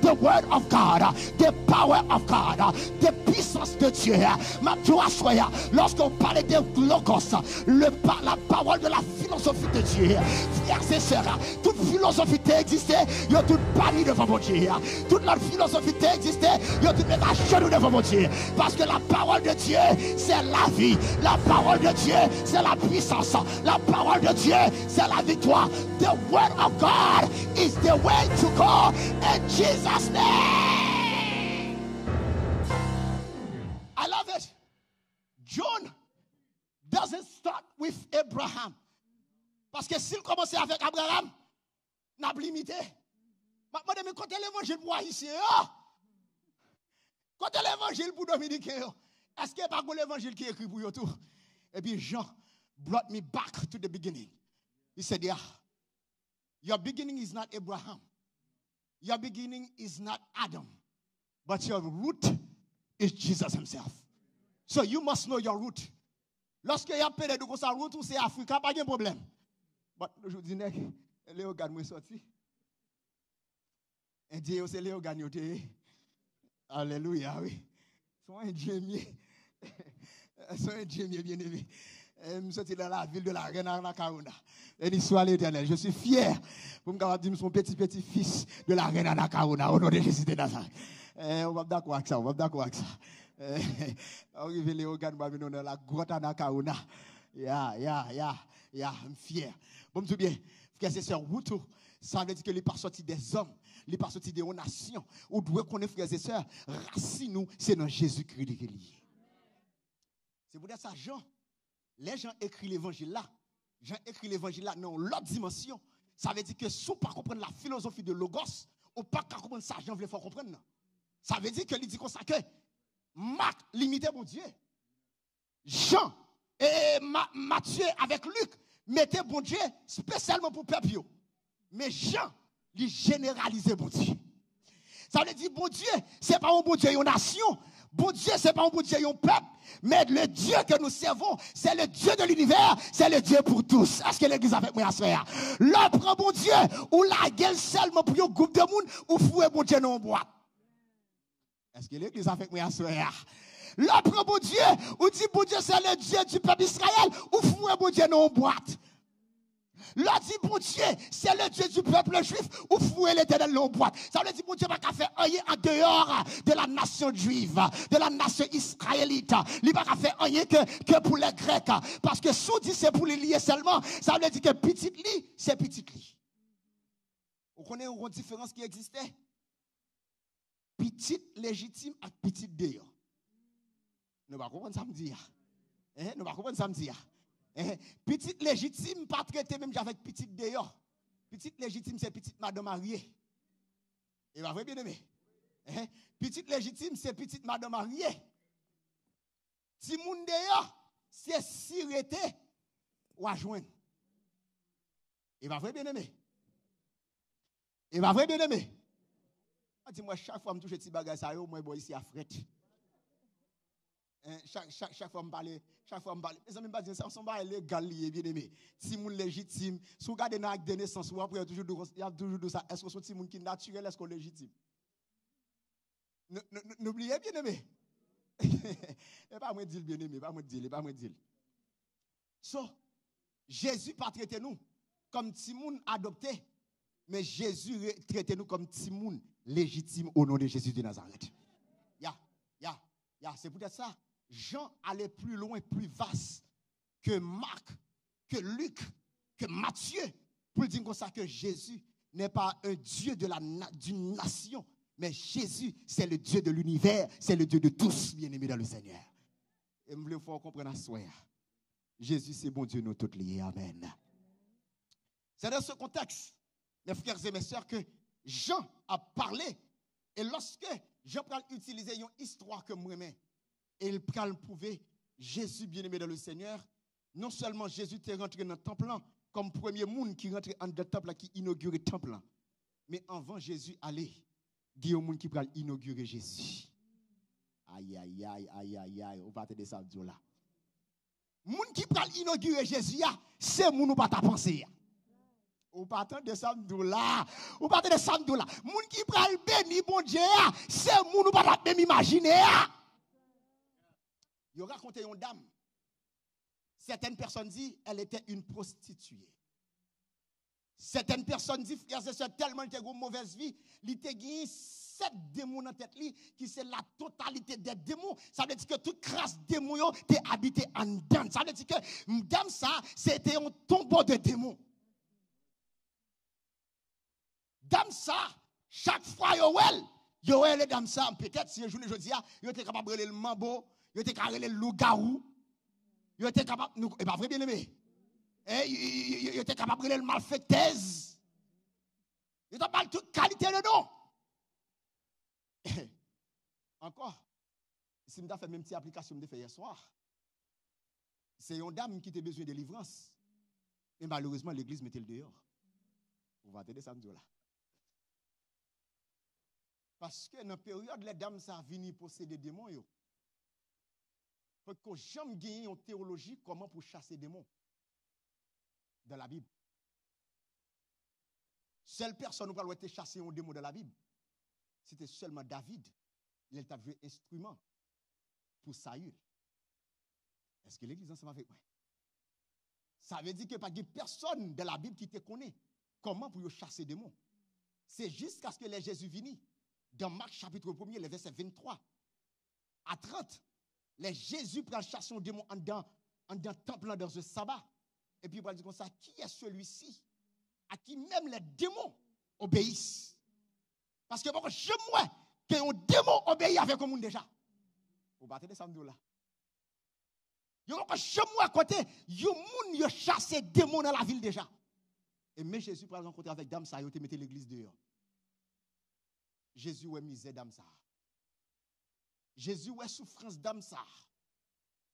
the Word of God, the power of God, the puissance de Dieu. M ap di w aswè a, lòske w pale de Logos, le pa, la parole de la philosophie de Dieu, frè e sè, tout filozofi te egziste, yo tout bani devan Bondye. Tout lòt filozofi te egziste, yo tout met ajenou devan Bondye. Paske la parole de Dieu, c'est la vie. La parole de Dieu, c'est la puissance. La parole de Dieu, c'est la victoire. The word of God is the way to go in Jesus' name. I love it. John doesn't start with Abraham. Paske si l kòmanse avèk Abraham, n ap limite. M ap mande, men kote levanjil pou Ayisyen yo? Kote levanjil pou Dominiken yo? Èske pa gon levanjil ki ekri pou yo tou? Epi Jean brought me back to the beginning. He said, yeah, your beginning is not Abraham. Your beginning is not Adam. But your root is Jesus himself. So you must know your root. Lòske y ap pede nou konsa, root ou se Afrika, pa gen pwoblèm. But nou toujou di nèg, Leyogàn mwen sòti. Endyen yo se Leyogàn yo te ye. Alelouya, wi. Se yon Endyen m ye. Se yon Endyen m ye, byeneme. E m soti dans la ville de la reine Anacaona. Béni soit l'Éternel. Je suis fier pou m kapab di m se yon petit petit fils de la reine Anacaona, au nom de Jésus de Nazareth. E, ou p ap dakò ak sa, ou p ap dakò ak sa. E, ou rive Leyogàn, m ap mennen w nan la grotte Anacaona. Ya, ya, ya, ya, m fyè. Bon, m di w byen, frè e sè, wout ou, sa vle di ke li pa sòti dè zòm, li pa sòti de yon nasyon. Ou dwe konnen, frè e sè, rasin ou, se nan Jezikri li ke li ye. Se poutèt sa, Jan, lè Jan ekri levanjil la, Jan ekri levanjil la nan yon lòt dimansyon. Sa vle di ke si w pa konprann la filozofi de Logos, ou pa ka konprann sa Jan vle fè w konprann nan. Sa vle di ke li di konsa ke Mak limite Bondye. Jan, e Ma-, Matye avèk Lik mete Bondye espesyalman pou pèp yo. Men Jan, li jeneralize Bondye. Sa vle di Bondye, se pa yon Bondye yon nasyon. Bondye, se pa yon Bondye yon pèp. Men le Dieu que nous servons, c'est le Dieu de l'univers, c'est le Dieu pour tous. Èske legliz avèk mwen aswè a? Lè w pran Bondye, ou lage l sèlman pou yon gwoup de moun, ou foure Bondye nan yon bwat. Èske legliz avèk mwen aswè a? Lè w pran Bondye, ou di Bondye c'est le Dieu du peuple Israël, ou foure Bondye nan yon bwat. Lè w di Bondye c'est le Dieu du peuple juif, ou foure Letènèl nan yon bwat. Sa vle di Bondye pa ka fè anyen an deyò de la nation juive, de la nation israélite. Li pa ka fè anyen ke, ke pou lè Grèk. Paske si w di se pou li li ye sèlman, sa vle di ke pitit li, se pitit li. Ou konnen yon diferans ki egziste? Pitit lejitim ak pitit deyò. Nou pa konprann sa m di a. Hein? Nou pa konprann sa m di a. Hein? Pitit lejitim pa trete menm jan avèk pitit deyò. Pitit lejitim se pitit madan marye. E pa vre, byeneme? Hein? Pitit lejitim se pitit madan marye. Timoun deyò, Rete, si rete, w a jwenn. E pa vre, byeneme? E pa vre, byeneme? A di mwen, chak fwa m touche ti bagay sa yo, mwen bò isi a frèt. Hein, chak, chak, chak fwa m pale, chak fwa m pale. Mezanmi, m pa di sa, se yon bagay legal li ye, byeneme. Timoun lejitim. Si w gade nan ak de nesans ou, apre, yo toujou di w, y ap toujou di w sa, èske w se yon timoun ki natirèl, èske w lejitim? Nou, nou, nou, nou bliye, byeneme. E pa mwen di l, byeneme, e pa mwen di l, e pa mwen di l. So, Jezi pa trete nou kòm timoun adopte, men Jezi re- trete nou kòm timoun lejitim o non de Jezi de Nazarèt. Ya, ya, ya, se poutèt sa, Jan ale pli lwen, pli vas ke Mak, ke Lik, ke Matye, pou l di n konsa ke Jezi n'est pas un Dieu de la na- d'une nation, mais Jésus, c'est le Dieu de l'univers, c'est le Dieu de tous, bien-aimés dans le Seigneur. E m vle fè w konprann aswè a, Jezi se Bondye nou tout li ye. Amèn. C'est dans ce contexte, mes frères et mes sœurs, que Jean a parlé. Et lorsque Jean pral itilize yon istwa ke m renmen, e l pral pwouve Jezi, byeneme dan le Senyè, non sèlman Jezi te rantre nan tanp lan kòm premye moun ki rantre anndan tanp lan, ki inogire tanp lan, men anvan Jezi ale, gen yon moun ki pral inogire Jezi. Ayayay, ayayay, ou pa tande sa m di w la. Moun ki pral inogire Jezi a, se moun ou pa ta panse a. Ou pa tande sa m di w la. Ou pa tande sa m di w la. Moun ki pral beni Bondye a, se moun ou pa t ap menm imajine a. Yo rakonte yon dam. Certaines personnes disent elle était une prostituée. Certaines personnes disent, frères et sœurs, tèlman li te gen yon movèz vi, li te gen sèt demon nan tèt li, ki se la totalité des démons. Sa vle di ke tout kras demon yo te abite anndan. Sa vle di ke dam sa, se te yon tonbo de demon. Dam sa, chak fwa yo wè l, yo rele dam sa, petèt si jounen jodi a, yo te kapab rele l manbo, yo te ka rele l lougawou, yo te kapab, nou, e pa vre, byeneme? E, yo, yo, yo, yo te kapab rele l malfektèz. Yo t ap ba l tout kalite de non. Ankò, si m ta fè menm ti aplikasyon m te fè yè swa, se yon dam ki te bezwen delivrans. Men malerezman, legliz mete l deyò. Ou pa tande sa m di w la. Paske nan peryòd lè dam sa vini posede demon yo, potko janm genyen yon teyoloji kòman pou chase demon dan Labib. Sèl pèsòn ou pral wè te chase yon demon dan Labib, se te sèlman David, lè l t ap jwe enstriman pou Sayil. Èske legliz ansanm avèk mwen? Sa vle di ke pa gen pèsòn dan Labib ki te konnen kòman pou yo chase demon. Se jiskaske lè Jezi vini, dan Mak chapit premye, lè vèsè venntwa a trant, lè Jezi pral chase yon demon anndan, anndan tanp lan dans un sabbat, epi pral di konsa, qui est celui-ci à qui même les démons obéissent? Paske poko janm wè ke yon demon obeyi avèk yon moun deja. Ou pa tande sa m di w la. Yo poko janm wè kote yon moun yo chase demon nan lavil deja. E men Jezi pral rankontre avèk dam sa yo te mete legliz deyò. Jezi wè mizè dam sa. Jezi wè soufrans dam sa.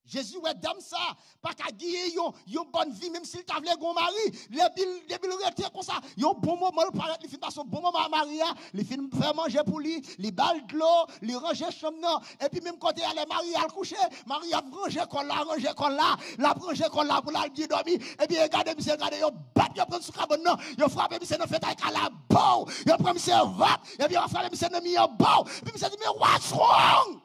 Jezi wè dam sa pa ka genyen yon, yon bòn vi, menm si l ta vle gen yon mari. Depi l, depi l rete konsa, yon bon moman, l parèt, li fin pase yon bon moman ak mari a, li fin fè manje pou li, li ba l dlo, li ranje chanm nan. Epi menm kote a, lè mari a al kouche, mari a ap ranje kò l la, ranje kò l la, l ap ranje kò l la pou l al byen dòmi. Epi yo gade misye, gade, yo bat, yo pran sou kabann nan, yo frape misye nan fetay kay la, bow! Yo pran misye vòt, epi yo frape misye nan mi an, bow! Epi misye di, "Men, what's wrong?"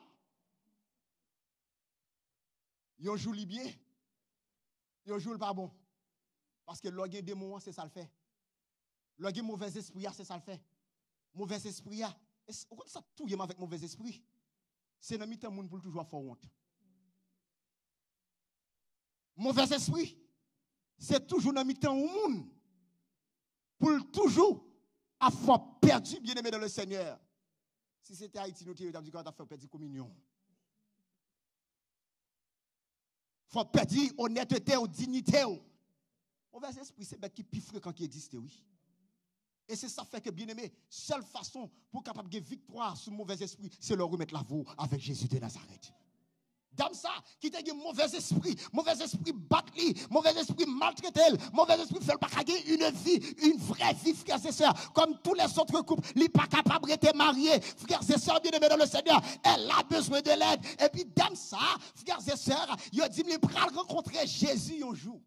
Yon jou li byen, yon jou l pa bon. Paske lè w gen demon an, se sa l fè. Lè w gen movèzespri a, se sa l fè. Movèzespri a, e s- ou konn sa k touye m avèk movèzespri? Se nan mitan moun pou l toujou ap fè w wont. Movèzespri, se toujou nan mitan yon moun pou l toujou ap fè w pèdi, byeneme dan le Senyè. Si se te Ayiti nou te ye, yo t ap di ke yo t ap fè w pèdi kominyon. Fè w pèdi onètete w, diyite w. Movèzespri se bèt ki pi frekan ki egziste, wi. E se sa fè ke, byeneme, sèl fason pou w kapab gen viktwa sou movèzespri, se lè w remèt lavi w avèk Jezi de Nazarèt. Dam sa ki te gen movèzespri, movèzespri bat li, movèzespri maltrete l, movèzespri fè l pa ka gen une vie, une vraie vie, frères et sœurs, comme tous les autres couples. Li pa kapab rete marye. Frères et sœurs bien-aimés dans le Seigneur, elle a besoin de l'aide. Epi dam sa, frères et sœurs, yo di m li pral rankontre Jezi yon jou.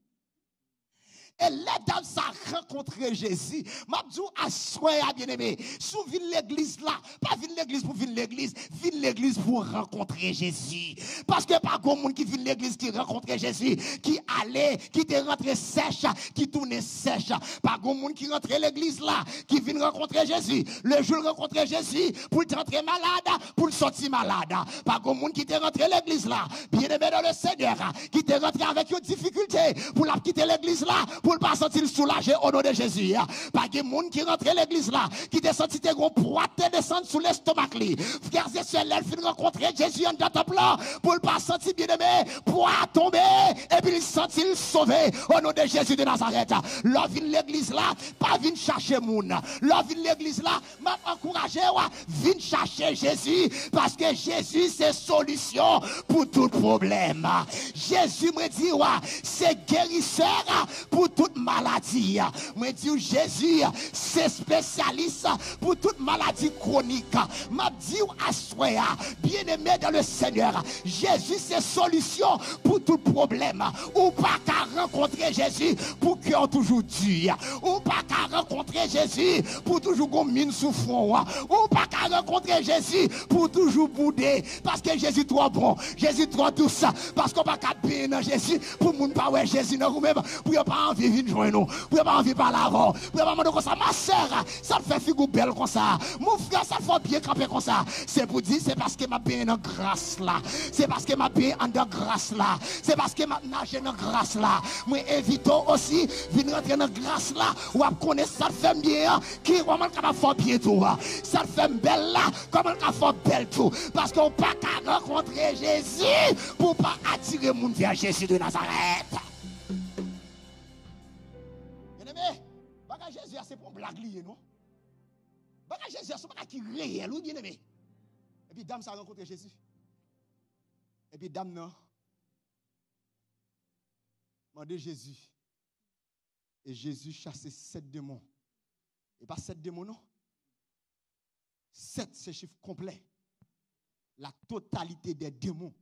E lè dam sa rankontre Jezi, m ap di w aswè a, byeneme, si w vin legliz la, pa vin legliz pou vin legliz, vin legliz pou w rankontre Jezi. Paske pa gon moun ki vin legliz ki rankontre Jezi, ki ale, ki te rantre sèch, ki tounen sèch. Pa gon moun ki rantre legliz la, ki vin rankontre Jezi. Le jou l rankontre Jezi, pou l te rantre malad, pou l sòti malad. Pa gon moun ki te rantre legliz la, byeneme dans le Seigneur, ki te rantre avèk yon difikilte, pou l ap kite legliz la, pou l pa santi l soulaje o non de Jezi. Pa gen moun ki rantre legliz la, ki te santi te gon pwa te desann sou lestomak li. Frères et sœurs, lè l fin rankontre Jezi anndan tanp lan, pou l pa santi byeneme, pwa a tonbe, epi l santi l sove o non de Jezi de Nazarèt. Lè w vin legliz la, pa vin chache moun. Lè w vin legliz la, m ap ankouraje w, vin chache Jezi, paske Jezi se solisyon pou tout pwoblèm. Jezi, mwen di w, se gerisè pou tout maladi. Mwen di w, Jezi se espesyalis pou tout maladi kwonik. M ap di w aswè a, byeneme dans le Seigneur, Jezi se solisyon pou tout pwoblèm. Ou pa ka rankontre Jezi pou kè w toujou di. Ou pa ka rankontre Jezi pou toujou gon min sou fwon w. Ou pa ka rankontre Jezi pou toujou boude. Paske Jezi twò bon, Jezi twò dous. Paske w pa ka benyen nan Jezi pou moun pa wè Jezi nan ou menm, pou yo pa anvi vin jwenn ou, pou yo pa anvi pale avè w, pou yo pa mande w konsa, ma sè, sa k fè figi w bèl konsa? Mon frè, sa k fè w byen kanpe konsa? Se pou di, se paske m ap benyen nan gras la. Se paske m ap benyen anndan gras la. Se paske m ap naje nan gras la. Mwen envite w osi, vin rantre nan gras la. W ap konnen sa k fè m byen an, ki kòman l kapab fè w byen tou. Sa k fè m bèl la, kòman l ka fè w bèl tou. Paske w pa ka rankontre Jezi pou w pa atire moun vè Jezi de Nazarèt. Byeneme, bagay Jezi a se pa yon blag li ye, non. Bagay Jezi a se yon bagay ki reyèl, wi, byeneme. Epi dam sa rankontre Jezi. Epi dam nan mande Jezi. E Jezi chase sèt demon. E pa sèt demon, non. Sèt se chif konplè. La totalité des démons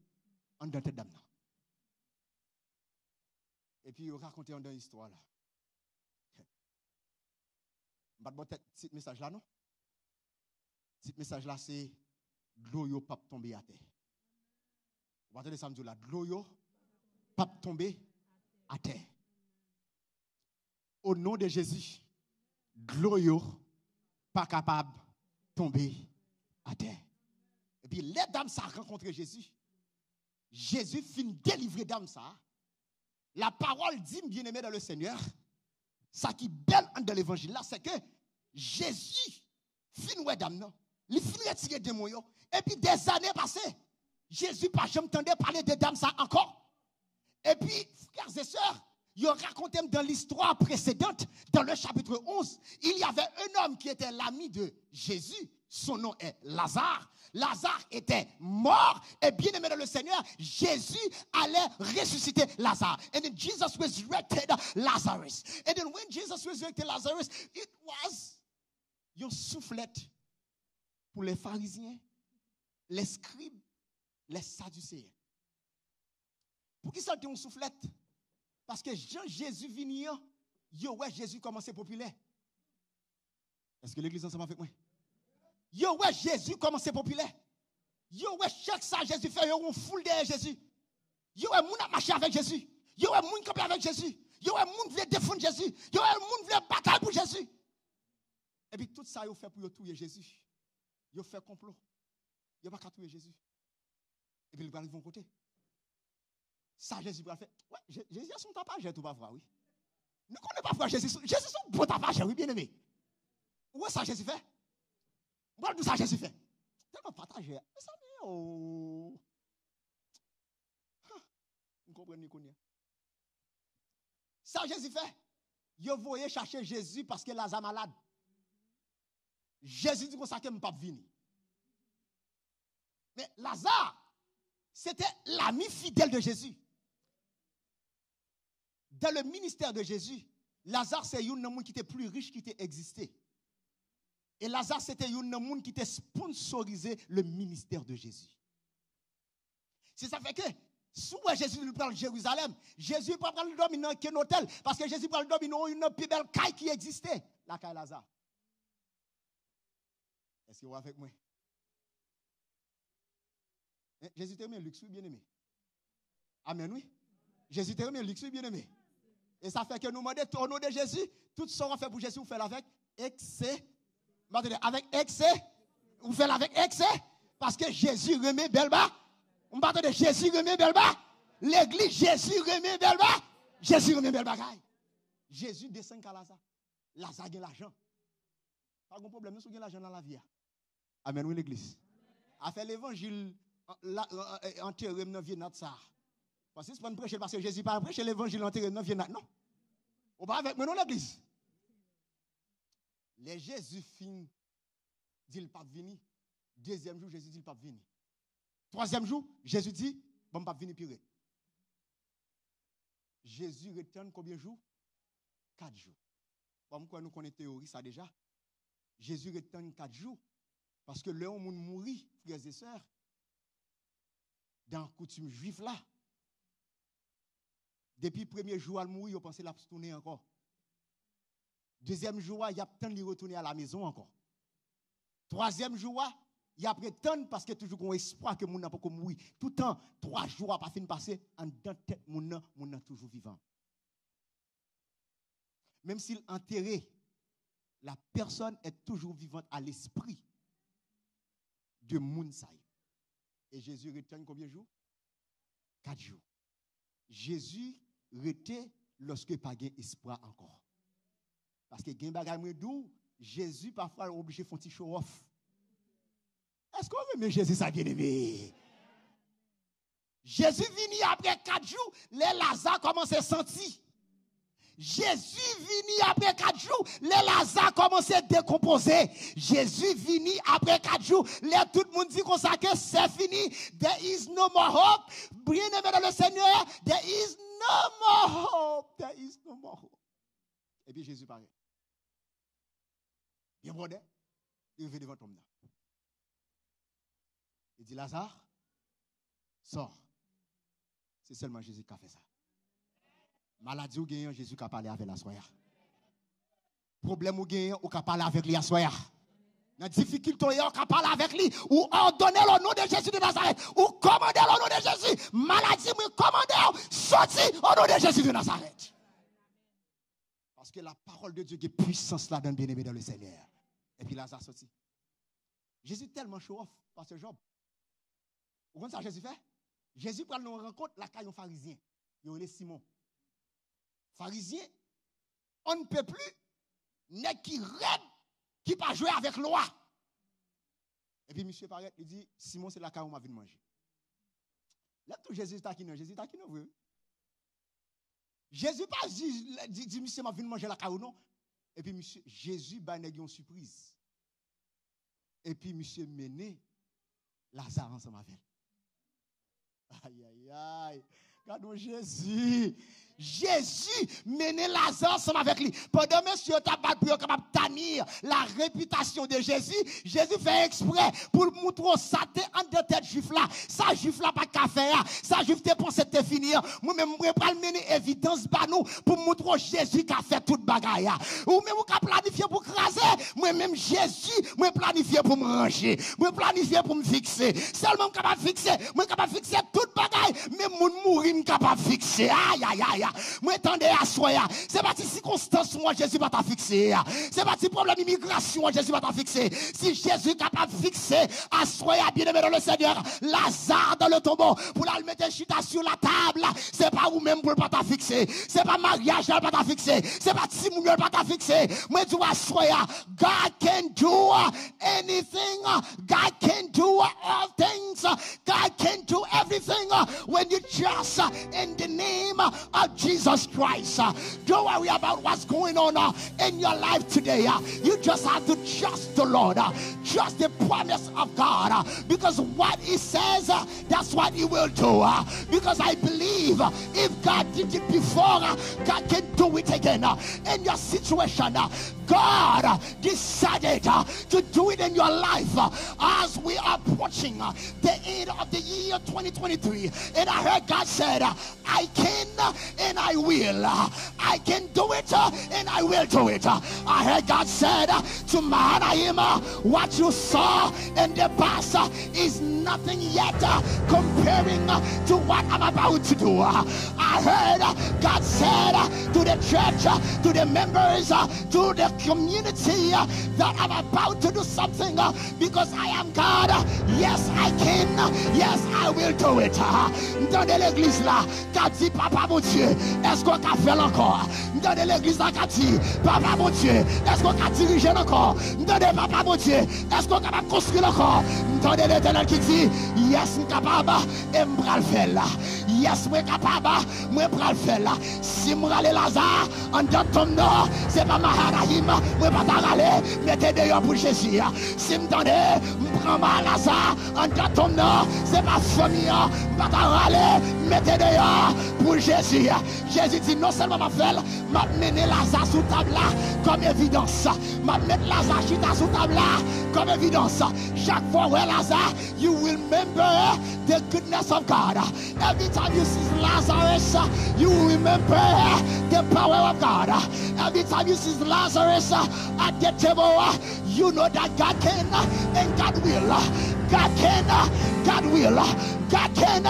anndan tèt dam nan. Epi yo rakonte anndan istwa la. M pa t ba w tèt tit mesaj la, non. Tit mesaj la se dlo yo p ap tonbe atè. Ou pa tande sa m di w la? Dlo yo p ap tonbe atè. O non de Jezi, dlo yo pa kapab tonbe atè. Epi lè dam sa rankontre Jezi, Jezi fin delivre dam sa. La parole dit, bien-aimé dans le Seigneur, sa ki bèl anndan levanjil la, se ke Jezi fin wè dam nan, li fin retire demon yo, epi dèzane pase, Jezi pa janm tande pale de dam sa ankò. Epi, frères et sœurs, yo rakonte m dans l'histoire précédente, dans le chapitre onze, il y avait un homme qui était l'ami de Jésus. Son nom est Lazare. Lazare était mort et bien-aimé dans le Seigneur, Jésus allait ressusciter Lazare. And then Jesus resurrected Lazarus. And then when Jesus resurrected Lazarus, it was yon souflèt pou les pharisiens, les scribes, les sadducéens. Poukisa l te yon souflèt? Paske jan Jezi vini an, yo wè Jezi kòmanse popilè. Èske legliz ansanm avèk mwen? Yo wè Jezi kòmanse popilè. Yo wè chak sa Jezi fè, yo wè yon foul dèyè Jezi. Yo wè moun ap mache avèk Jezi. Yo wè moun kanpe avèk Jezi. Yo wè moun vle defann Jezi. Yo wè moun vle batay pou Jezi. Epi tout sa yo fè pou yo touye Jezi. Yo fè konplo. Yo pa ka touye Jezi. Epi li pral rive yon kote. Sa Jezi pral fè? Wè, Je- Jezi a se yon tapajè tou pafwa, wi. Nou konnen pafwa Jezi se- Jezi se yon bon tapajè, wi, byeneme. Ou wè sa Jezi fè? M pral di w sa Jezi fè. Tèlman patajè. Mezanmi, oh. Ha, m konprann li kounye a. Sa Jezi fè? Yo voye chache Jezi paske Laza malad. Jezi di konsa ke m p ap vini. Men Laza, C'était l'ami fidèle de Jésus. Dans le ministère de Jésus, Lazare se youn nan moun ki te pli rich ki te egziste. E Lazare se te youn nan moun ki te sponsorize le ministère de Jésus. Se sa fè ke, si w wè Jezi li pral Jerizalèm, Jezi pa pral dòmi nan okenn otèl, paske Jezi pral dòmi nan youn nan pi bèl kay ki egziste, lakay Laza. Èske w avèk mwen? Hein, Jezi te renmen liks, wi, byeneme. Amèn, wi. Jezi te renmen liks, wi, byeneme. E sa fè ke nou mande, o non de Jezi, tout sa w ap fè pou Jezi, ou fè l avèk ekse. M pa tande, avèk ekse. Ou fè l avèk ekse. Paske Jezi renmen bèl ba. M pa tande, Jezi renmen bèl ba. Legliz, Jezi renmen bèl ba. Jezi renmen bèl bagay. Jezi desann ka Laza. Laza gen lajan. Pa gen pwoblèm, non, si w gen lajan nan lavi a. Amèn, wi, legliz. Afè levanjil, an-, la, an-, an-, antere m nan vye nat sa a. Fò sispann preche l, paske Jezi pa preche levanjil antere m nan vye nat, non. Ou pa avèk mwen, non, legliz? Lè Jezi fin di l p ap vini, dezyèm jou, Jezi di l p ap vini. Twazyèm jou, Jezi di, bon, m p ap vini pi red. Jezi ret tann konbyen jou? Kat jou. Bon, m kwè nou konnen teyori sa deja. Jezi ret tann kat jou. Paske lè yon moun mouri, frè e sè, dan koutim jwif la, depi premye jou a l mouri, yo panse l ap tounen ankò. Dezyèm jou a, y ap tann li retounen alamezon ankò. Twazyèm jou a, y ap ret tann paske toujou gen yon espwa ke moun nan poko mouri. Toutan twa jou a pa fin pase, anndan tèt moun nan, moun nan toujou vivan. Menm si l antere, la personne est toujours vivante à l'esprit de moun sa yo. E Jezi ret tann konbyen jou? Kat jou. Jezi rete lòske pa gen espwa ankò. Paske gen bagay mwen di w, Jezi pafwa l oblije fè yon ti show off. Èske w renmen Jezi sa, byeneme? Jezi vini apre kat jou, lè Laza kòmanse santi. Jezi vini apre kat jou, lè Laza kòmanse dekonpoze. Jezi vini apre kat jou, lè tout moun di konsa ke c'est fini, there is no more hope. Byeneme dans le Seigneur, there is no more hope. There is no more hope. Epi Jezi parèt. Byen bwòdè, li rive devan tonm nan. Li di, Laza, sò. Se sèlman Jezi ki ka fè sa. Maladi w genyen an, Jezi ka pale avè l aswè a. Pwoblèm ou genyen an, ou ka pale avèk li aswè a. Nan difikilte w ye a, ou ka pale avèk li. Ou òdone l o non de Jezi de Nazarèt. Ou kòmande l o non de Jezi. Maladi, mwen kòmande w soti o non de Jezi de Nazarèt. Paske la parole de Dieu gen pwisans ladan l, byeneme dans le Seigneur. Epi Laza soti. Jezi tèlman show off, pastè Job. Ou konn sa Jezi fè? Jezi pral nan yon rankont lakay yon farizyen. Yo rele Simon. Farizyen, on ne peut plus, nèg ki rèd, ki pa jwe avèk lwa. Epi misye parèt, li di, Simon, se lakay ou m ap vin manje. Lè tou Jezi takinnen, Jezi takinnen vre, wi. Jezi pa di, di, di misye, m ap vin manje lakay ou, non. Epi misye, Jezi bay nèg yon sipriz. Epi misye mennen Laza ansanm avè l. Ayayay. Gade yon Jezi. Jezi mennen Laza ansanm avèk li. Pandan mesye yo t ap bat pou yo kapab tanir la repitasyon de Jezi, Jezi fè eksprè pou l montre w sa te anndan tèt Jwif la, sa Jwif la pa t ka fè a, sa Jwif te panse te fini an. Mwen menm, mwen pral mennen evidans ba nou pou m montre w Jezi ka fè tout bagay a. Ou menm ou ka planifye pou kraze, mwen menm Jezi, mwen planifye pou m ranje. Mwen planifye pou m fikse. Sèlman m kapab fikse, mwen kapab fikse tout bagay, men moun mouri m kapab fikse. Ayayaya. Mwen tande aswè a. Se pa ti sikonstans ou an Jezi pa ta fikse a. Se pa ti pwoblèm imigrasyon an Jezi pa ta fikse. Si Jezi kapab fikse aswè a, byeneme dans le Seigneur, Lazare dans le tombeau, pou l al mete chita sou latab, se pa ou menm pou l pa ta fikse. Se pa maryaj la l pa ta fikse. Se pa timoun yo l pa ta fikse. Mwen di w aswè a, God can do anything. God can do all things. God can do everything when you just In the name of Jesus Christ. Uh, don't worry about what's going on uh, in your life today. Uh, you just have to trust the Lord. Uh, trust the promise of God. Uh, because what He says, uh, that's what He will do. Uh, because I believe uh, if God did it before, uh, God can do it again. Uh, in your situation, uh, God uh, decided uh, to do it in your life uh, as we are approaching uh, the end of the year twenty twenty-three. And I heard God said, uh, I can uh, and I will. Uh, I can do it uh, and I will do it. Uh, I heard God said uh, to Mahanaim, uh, what you saw in the past uh, is nothing yet uh, comparing uh, to what I'm about to do. Uh, I heard uh, God said uh, to the church, uh, to the members, uh, to the community uh, that I'm about to do something uh, because I am God. Uh, yes, I can. Uh, yes, I will do it. Uh, m tande legliz la k ap di, Papa Bondye, èske w ka fè l ankò? M tande legliz la k ap di, Papa Bondye, èske w ka dirije l ankò? M tande, Papa Bondye, èske w kapab konstwi l ankò? M tande Letènèl ki di, yes, m kapab, e m pral fè l. Yes, mwen kapab, mwen pral fè l. Si m rale Laza anndan tonm nan, se pa Mahanayim mwen pa ta rale, mete deyò pou Jezi. Si m tande, m pran Laza anndan tonm nan, se pa fanmi an, m pa ta rale, mete deyò pou Jezi. Jezi di, non sèlman m ap fè l, m ap mennen Laza sou tab la kòm evidans. M ap met Laza chita sou tab la kòm evidans. Chak fwa w wè Laza, you will remember the goodness of God. Every time you see Lazarus, you will remember the power of God. Every time you see Lazarus at the table, you know that God can and God will. God can, God will. God can,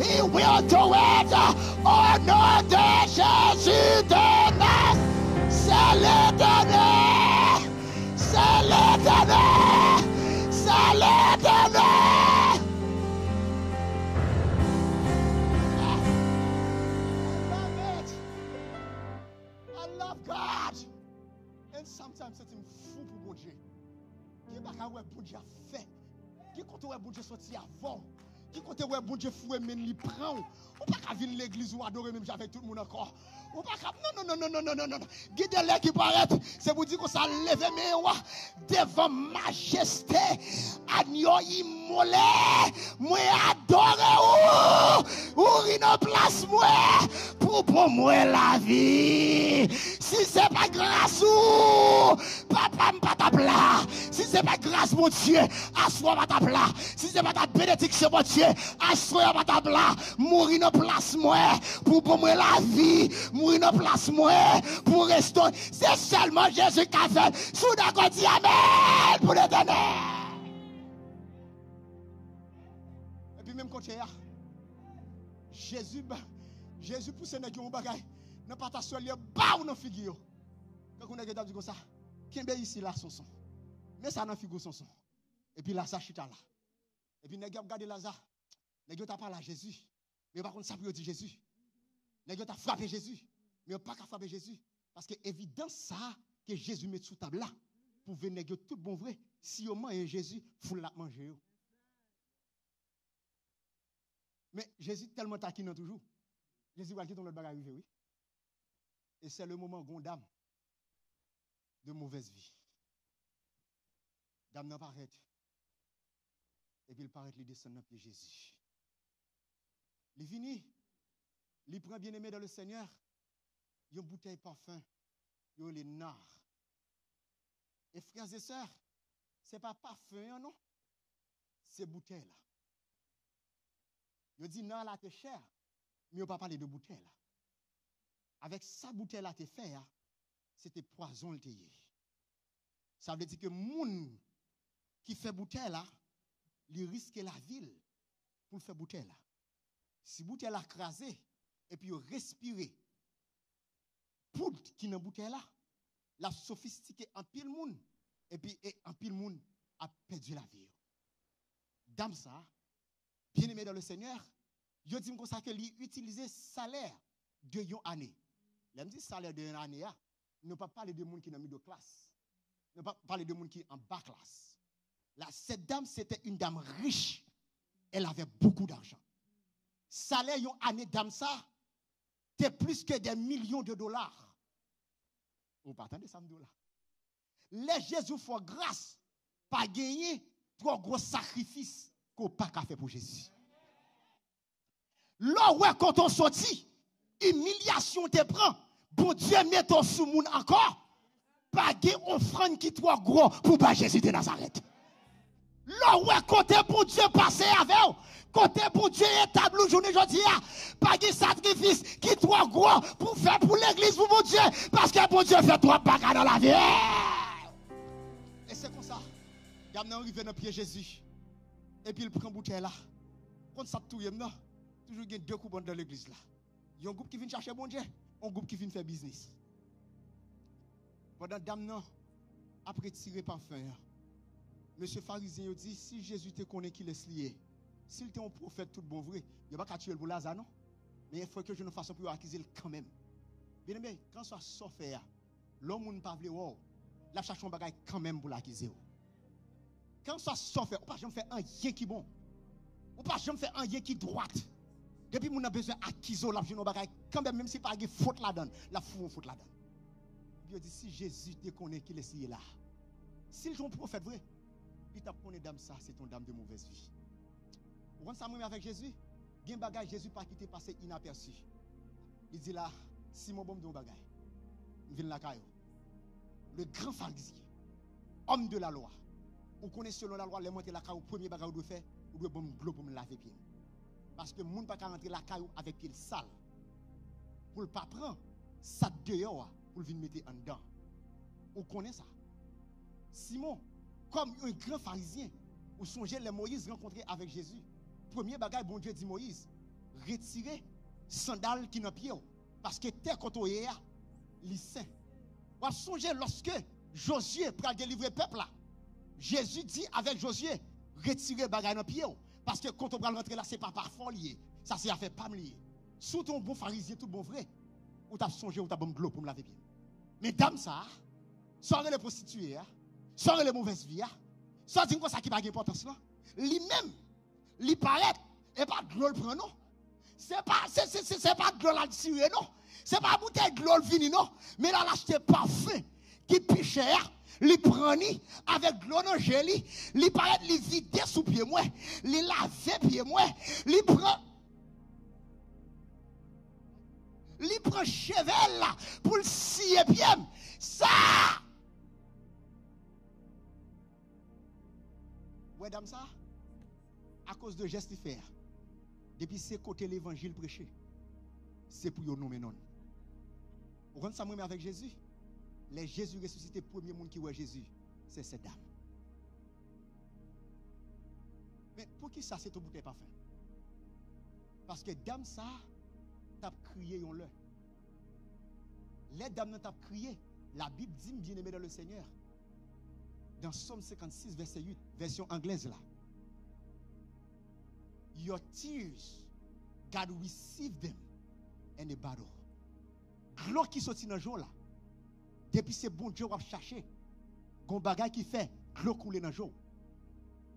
He will do it. Au nom de Jésus de Nazareth. C'est l'Éternel. C'est l'Éternel. C'est l'Éternel. I love it. I love God. And sometimes santi m fou pou Bondye. Ki bagay wè Bondye ap fè? Ki kote wè Bondye soti avè w? Ki kote wè Bondye foure men li pran w? Ou pa ka vin legliz ou adore menm jan avèk tout moun ankò. Ou pa ka, non, non, non. Gide lè ki parèt, se pou di konsa, leve men w devan majeste agno imole. Mwen adore ou. Ou ri nan plas mwen pou ban mwen lavi. Si se pa gras ou, papa, m pa t ap la. Si se pa gras Bondye, aswè a pa t ap la. Si se pa ta benediksyon Bondye, aswè a pa t ap la. Mouri nan plas mwen pou ban mwen lavi. Mouri nan plas mwen pou restore. Se sèlman Jezi k ka fè l. Si w dakò, di amèn pou Letènèl. Epi menm kote a, Jezi ba, Jezi pouse nèg yo yon bagay nan patasyèl, li baw nan figi yo. Kankou nèg yo t ap di konsa, kenbe isi la, Sonson. Men sa nan figi w, Sonson. Epi Laza chita la. Epi nèg yo ap gade Laza. Nèg yo ta pale a Jezi. Men yo pa konn sa pou yo di Jezi. Nèg yo ta frape Jezi. Men yo pa ka frape Jezi. Paske evidans sa a ke Jezi met sou tab la pwouve nèg yo tout bon vre, si yo manyen Jezi, foul la ap manje yo. Men Jezi tèlman takinan toujou. Jezi pral kite yon lòt bagay rive, wi. E c'est le moment, gon dam de mauvaise vie. Dam nan parèt. Epi l parèt, li desann nan pye Jezi. Li vini, li pran, bien-aimé dans le Seigneur, yon boutèy pafen, yo rele nar. E frères et sœurs, se pa pafen an non, se boutèy la. Yo di nar la te chè, men yo pa pale de boutèy la. Avèk sa boutèy la te fè a, se te pwazon l te ye. Sa vle di ke moun ki fè boutèy la, li riske lavi l pou l fè boutèy la. Si boutèy la kraze, epi yo respire poud ki nan boutèy la, l ap sofistike anpil moun, epi e anpil moun ap pèdi lavi yo. Dam sa, bien-aimé dans le Seigneur, yo di m konsa ke li itilize salè de yon ane. Lè m di salè de yon ane a, nou pa pale de moun ki nan middle class. Nou pa pale de moun ki an ba klas. La, cette dame, c'était une dame riche. Elle avait beaucoup d'argent. Salè yon ane dam sa te plis ke dè milyon de dola. Ou pa tande sa m di w la. Lè Jezi fè w gras, pa genyen twò gwo sakrifis ke w pa ka fè pou Jezi. Lè w wè kote w soti, imilyasyon w te pran, Bondye mete w sou moun ankò, pa gen ofrann ki twò gwo pou bay Jezi de Nazarèt. Lè w wè kote Bondye pase avè w, kote Bondye etabli w jounen jodi a, pa gen sakrifis ki twò gwo pou fè pou legliz, pou Bondye, paske Bondye fè twòp bagay nan lavi. E se konsa, dam nan rive nan pye Jezi, epi l pran boutèy la. Konn sa k touye m nan? Toujou gen de kou bann nan legliz la. Yon gwoup ki vin chache Bondye, yon gwoup ki vin fè biznis. Pandan dam nan ap retire pafen an, mesye farizyen yo di, si Jezi te konnen kilès li ye, si l te yon pwofèt tout bon vre, yo pa ka tiye l pou Laza non. Men fòk yo jwenn yon fason pou yo akize l kanmenm. Byeneme, kèlkeswa sa w fè a, lè yon moun pa vle wè w, l ap chache yon bagay kanmenm pou l akize w. Kèlkeswa sa w fè, ou pa janm fè anyen ki bon. Ou pa janm fè anyen ki dwat. Depi moun nan bezwen akize w, l ap jwenn yon bagay kanmenm, menm si l pa gen fot ladan l, l ap foure yon fot ladan l. Epi yo di, si Jezi te konnen kilès li ye la, si l te yon pwofèt vre, li t ap konnen dam sa se te yon dam de movèz vi. Ou konn sa m renmen avèk Jezi? Gen bagay Jezi pa kite pase inapèsi. Li di la, Simon, ban m di w yon bagay. M vin lakay ou. Le gran farizyen, homme de la loi. Ou konnen selon lalwa, lè m antre lakay ou, premye bagay ou dwe fè, ou dwe ban m dlo pou m lave pye m. Paske moun pa ka rantre lakay ou avèk pye l sal, pou l pa pran sa k deyò a, pou l vin mete anndan. Ou konnen sa. Simon, kòm yon gran farizyen, ou sonje lè Moyiz rankontre avèk Jezi, premye bagay Bondye di Moyiz, retire sandal ki nan pye w, paske tè kote w ye a, li sen. W ap sonje lòske Jozye pral delivre pèp la, Jezi di avèk Jozye, retire bagay nan pye w, paske kote w pral rantre la, se pa pa fò li ye, sa se afè pa m li ye. Si w te yon bon farizyen tout bon vre, ou t ap sonje, ou t ap ban m dlo pou m lave pye m. Men dam sa a, sa w rele pwostitiye a, sa w rele movèz vi a, sa w di m konsa ki pa gen enpòtans lan, li menm, li parèt, e pa dlo l pran non. Se pa, se, se, se, se pa dlo l al tire non. Se pa boutèy dlo l vini non. Men l al achte pafen ki pi chè a, li pran li avèk dlo nan je li, li parèt, li vide sou pye mwen, li lave pye mwen, li pran, li pran cheve l la pou l siye pye m. Sa! Ou wè dam sa? Akoz de jès li fè a. Depi se kote levanjil preche, se pou yo nonmen non l. Ou konn sa m renmen avèk Jezi? Lè Jezi resisite, premye moun ki wè Jezi, se sèt dam. Men poukisa se t on boutèy pafen? Paske dam sa t ap kriye yon lè. Lè dam nan t ap kriye, Labib di m, byeneme dan le Senyè, dans Sòm senkannsis, vèsè uit, vèsyon anglèz la, your tears, God receive them and a bottle. Dlo ki soti nan je w la, depi se Bondye w ap chache, gon bagay ki fè dlo koule nan je w.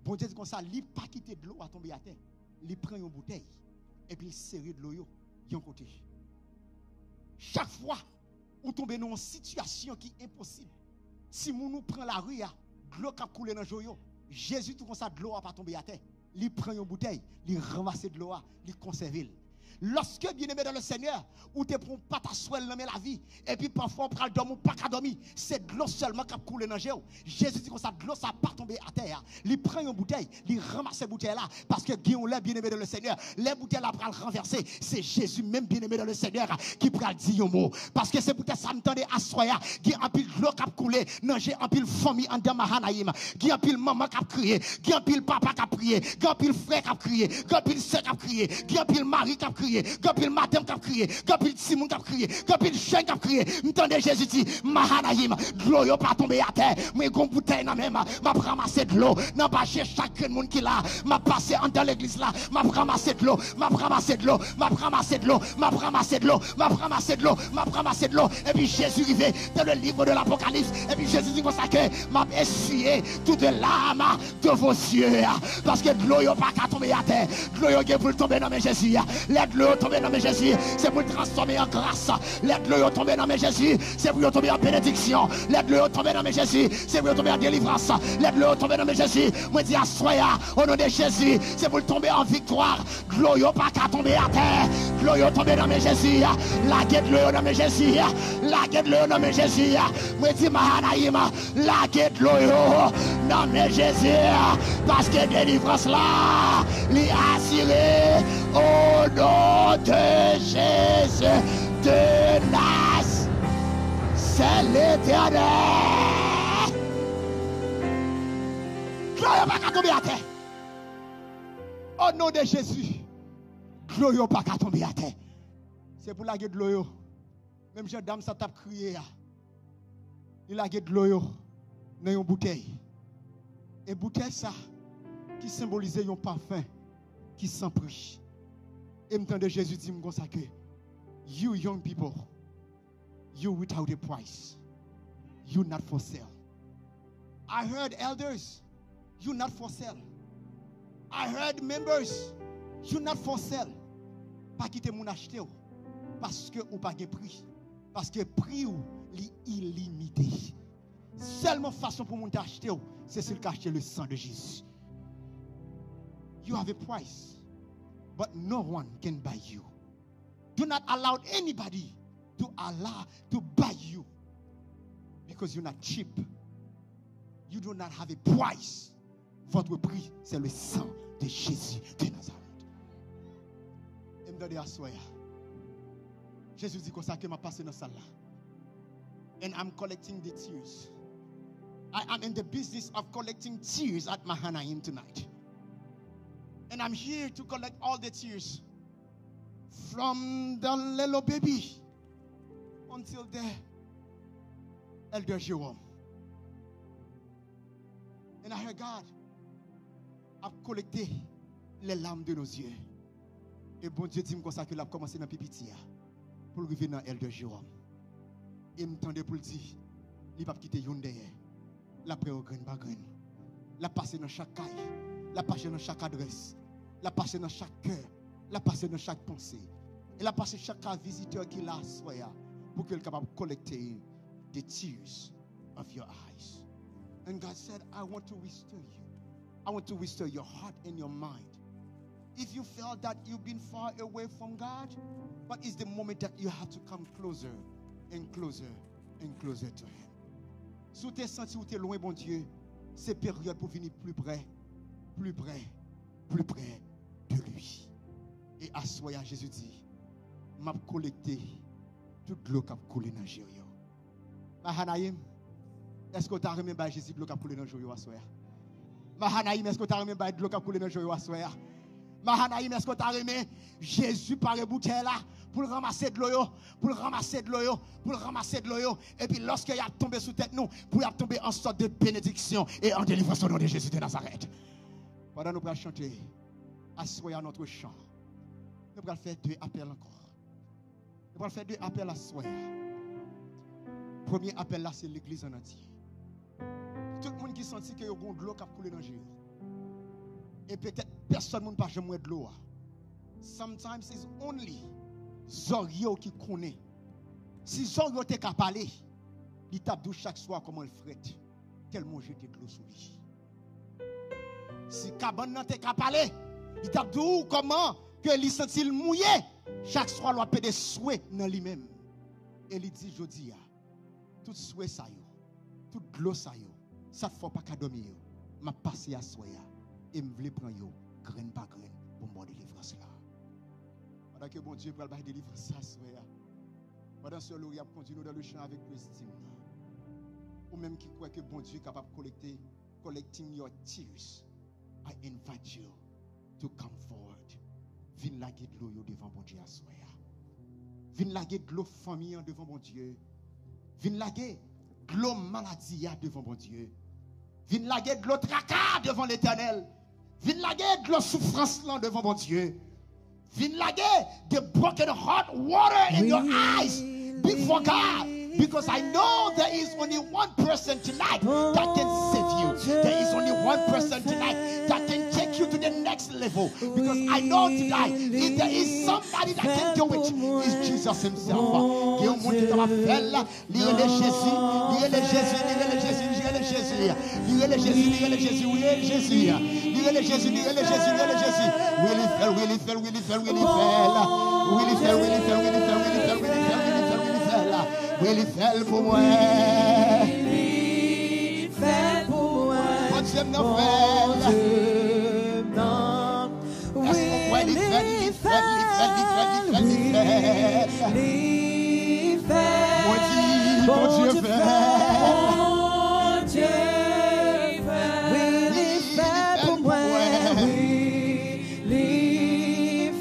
Bondye di konsa, li pa kite dlo a tonbe atè. Li pran yon boutèy, epi l sere dlo yo yon kote. Chak fwa ou tonbe nan yon sitiyasyon ki enposib, timoun ou pran lari a, dlo k ap koule nan je w yo, Jezi tou konsa dlo a pa tonbe atè. Li pran yon boutèy, li ranmase dlo a, li konsève l. Lòske, byeneme dan le Senyè, ou te pran yon pataswèl nan men lavi, epi pafwa ou pral dòmi, ou pa ka dòmi, se dlo sèlman k ap koule nan je w. Jezi di konsa, dlo sa pa tonbe atè a. Li pran yon boutèy, li ranmase boutèy la, paske gen yon lè, byeneme dan le Senyè, lè boutèy la pral ranvèse, se Jezi menm, byeneme dan le Senyè, ki pral di yon mo. Paske se poutèt sa m tande aswè a, gen anpil dlo k ap koule nan je anpil fanmi anndan Mahanayim. Gen anpil manman k ap kriye, gen anpil papa k ap kriye, gen anpil frè k ap kriye, gen anpil sè k ap kriye, gen anpil mari k ap kriye. kriye, gen anpil madanm k ap kriye, gen anpil timoun k ap kriye, gen anpil jèn k ap kriye. M tande Jezi di, Mahanayim, dlo yo pa tonbe atè. Mwen gen yon boutèy nan men m, m ap ranmase dlo nan baje chak grenn moun ki la. M ap pase anndan legliz la, m ap ranmase dlo, m ap ranmase dlo, m ap ranmase dlo, m ap ranmase dlo, m ap ranmase dlo, m ap ranmase dlo. Epi Jezi rive dans le livre de l'Apocalypse, epi Jezi di konsa ke m ap esiye toutes larmes de vos yeux. Paske dlo yo pa ka tonbe atè. Dlo yo gen pou l tonbe nan men Jezi. Lè dlo yo tonbe nan men Jezi, se pou l transfòme an gras. Lè dlo yo tonbe nan men Jezi, se pou yo tonbe an benediksyon. Lè dlo yo tonbe nan men Jezi, se pou yo tonbe an delivrans. Lè dlo yo tonbe nan men Jezi, mwen di aswè a, o non de Jezi, se pou l tonbe an viktwa. Dlo yo pa ka tonbe atè. Dlo yo tonbe nan men Jezi. Lage dlo yo nan men Jezi. Lage dlo yo nan men Jezi. Mwen di Mahanayim, lage dlo yo nan men Jezi. Paske delivrans la, li asire. O non de Jezi de Nas, se Letènèl. Dlo yo pa ka tonbe atè. O non de Jezi, dlo yo pa ka tonbe atè. Se pou lage dlo yo. Menm jan dam sa t ap kriye a, li lage dlo yo nan yon boutèy. E boutèy sa ki senbolize yon pafen ki san pri. E m tande Jezi di m konsa ke, you young people, you without a price. You not for sale. I heard elders, you not for sale. I heard members, you not for sale. Pa kite moun achte w, paske ou pa gen pri. Paske pri w li ilimite. Sèlman fason pou moun ta achte w, se si l ka achte le sang de Jésus. You have a price, but no one can buy you. Do not allow anybody to allow to buy you, because you're not cheap. You do not have a price. Votre prix, c'est le sang de Jésus de Nazareth. E m tande aswè a, Jezi di konsa ke m ap pase nan sal la. And I'm collecting the tears. I am in the business of collecting tears at Mahanaim tonight. And I'm here to collect all the tears from the little baby until the Elder Jerome. And I heard God ap kolekte les larmes de nos yeux. E Bondye di m konsa ke l ap kòmanse nan pi piti a pou l rive nan Elder Jerome. E m tande pou l di, li p ap kite youn dèyè. L ap prè yo grenn pa grenn. L ap pase nan chak kay. L ap pase nan chak adrès. L ap pase nan chak kè. L ap pase nan chak panse. E l ap pase chak kay vizitè ki la aswè a pou ke l kapab kolekte the tears of your eyes. And God said, I want to restore you. I want to restore your heart and your mind. If you felt that you've been far away from God, but it's the moment that you have to come closer and closer and closer to Him. Si w te santi w te lwen Bondye, se peryòd pou vini pli prè, pli prè, pli prè de Li. E aswè a, Jezi di, m ap kolekte tout dlo k ap koule nan je w yo. Mahanayim, èske w ta renmen bay Jezi dlo k ap koule nan je w yo aswè a? Mahanayim, èske w ta renmen bay dlo k ap koule nan je w yo aswè a? Mahanayim, èske w ta renmen Jezi pare boutèy la pou l ranmase dlo yo, pou l ranmase dlo yo, pou l ranmase dlo yo? Epi lòske y ap tonbe sou tèt nou, pou y ap tonbe an sòt de benediksyon e an delivrans o non de Jezi de Nazarèt. Pandan nou pral chante, aswè a notre chant, nou pral fè de apèl ankò. Nou pral fè de apèl aswè a. Premye apèl la, se legliz an antye. Tout moun ki santi ke yo gon dlo k ap koule nan je yo. E petèt pèsòn moun pa janm wè dlo a. Sometimes it's only zòrye w ki konnen. Si zòrye w te ka pale, li t ap di w chak swa kòman l frèt, tèlman w jete dlo sou li. Si kabann nan te ka pale, li t ap di w kòman ke li santi l mouye chak swa l w ap pede swe nan li menm. E li di jodi a, tout swe sa yo, tout dlo sa yo, sa k fè w pa ka dòmi yo, m ap pase aswè a, e m vle pran yo grenn pa grenn pou m ba w delivrans la. Pandan ke Bondye pral bay delivrans sa aswè a, pandan sè Lori ap kondui nou dans le chant avec praise team nan, ou menm ki kwè ke Bondye kapab kolekte, collecting your tears, I invite you to come forward. Vin lage dlo yo devan Bondye aswè a. Vin lage dlo fanmi an devan Bondye. Vin lage dlo maladi a devan Bondye. Vin lage dlo traka a devan Letènèl. Vin lage dlo soufrans lan devan Bondye. Vin lage the broken heart water in your eyes before God. Because I know there is only one person tonight that can save you. There is only one person tonight that can take you to the next level. Because I know tonight, if there is somebody that can do it, it's Jesus himself. Gen yon moun ki kapab fè l. Li rele Jezi, li rele Jezi, li rele Jezi, li rele Jezi. Li rele Jezi, li rele Jezi, wi, Jezi. Li rele Jezi, li rele Jezi, li rele Jezi. Wi, li fè l, wi, li fè l, wi, li fè l, wi, li fè l. Wi, li fè l, wi, li fè l, wi, li fè l, wi, li fè l, wi, li fè l, wi, li fè l. Wi, li fè l pou mwen. Bondye m nan fè l. Èske w kwè li fè l, li fè l, li fè l, li fè l, li fè l, li fè l? Mwen di, Bondye fè l. Wi, li fè l pou mwen. Wi, li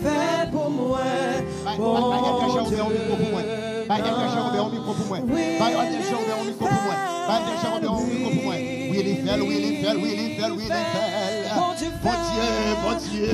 fè l pou mwen. Bay, bay, bay Elder Jean Robert yon mikwo pou mwen. Bay Elder Jean Robert yon mikwo pou mwen. Bay Elder Jean Robert yon mikwo pou mwen. Bay Elder Jean Robert yon mikwo pou mwen. Wi, li fè l, wi, li fè l, wi, li fè l, wi, li fè l. Bondye, Bondye. Bondye,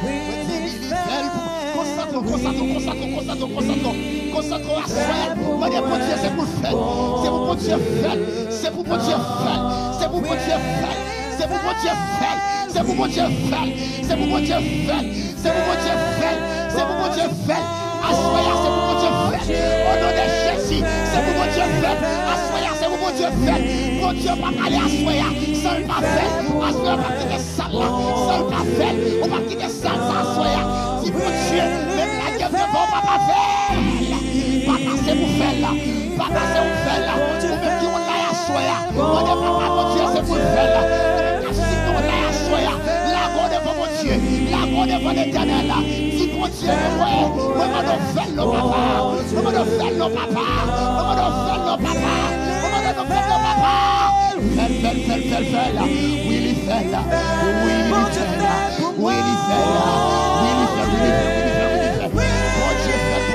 wi, li fè l pou mwen. Konsantre w, konsantre w, konsantre w, konsantre w, konsantre w. Konsantre w aswè a. Mande Bondye, se pou l fè l. Se pou Bondye fè l. Se pou Bondye fè l. Se pou Bondye fè l. Se pou Bondye fè l. Se pou Bondye fè l. Se pou Bondye fè l. Se pou Bondye fè l. Se pou Bondye fè l. Aswè a, se pou Bondye fè l. O non de Jezi, se pou Bondye fè l. Aswè a, se pou Bondye fè l. Bondye p ap ale aswè a san l pa fè l. Aswè a, p ap kite sal la san l pa fè l. Ou p ap kite sal sa aswè a. Di Bondye, menm lagè m devan w, papa, fè l. Papa, se pou fè l. Papa, se ou fè l. Ou menm ki konn la aswè a. Mande papa Bondye se pou l fè l. Ou menm k ap site w la aswè a. Lage w devan Bondye. Lage w devan Letènèl. Di Bondye, mwen, mwen mande w fè l non papa. Mwen mande w fè l non papa. Mwen mande w fè l non papa. Mwen mande w fè l non papa. Fè l, fè l, fè l, fè l, fè l. Wi, li fè l. Wi, li fè l. Wi, li fè l. Wi, li fè l, wi, li fè l, wi, li fè l, wi, li fè l. Bondye fè l,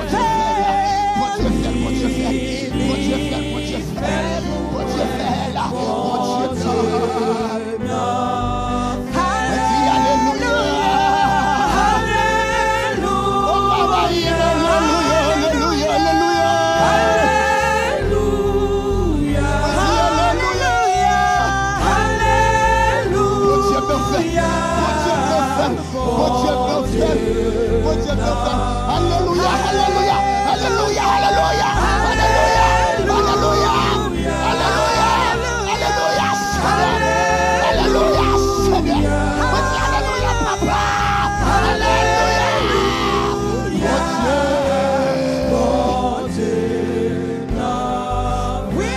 Bondye fè l. Bondye fè l, Bondye fè l. Bondye fè l, Bondye fè l. Bondye fè l. Bondye fè l. Mwen di alelouya. Alelouya. O papa, alelouya, alelouya, alelouya. Mwen di alelouya. Bondye nan fè. Bondye nan fè. Bondye nan fè l. Bondye nan fè l. Alelouya, alelouya, alelouya, alelouya, alelouya, alelouya, alelouya, alelouya, Senyè. Alelouya, Senyè. Mwen di alelouya, papa. Alelouya. Bondye. Wi,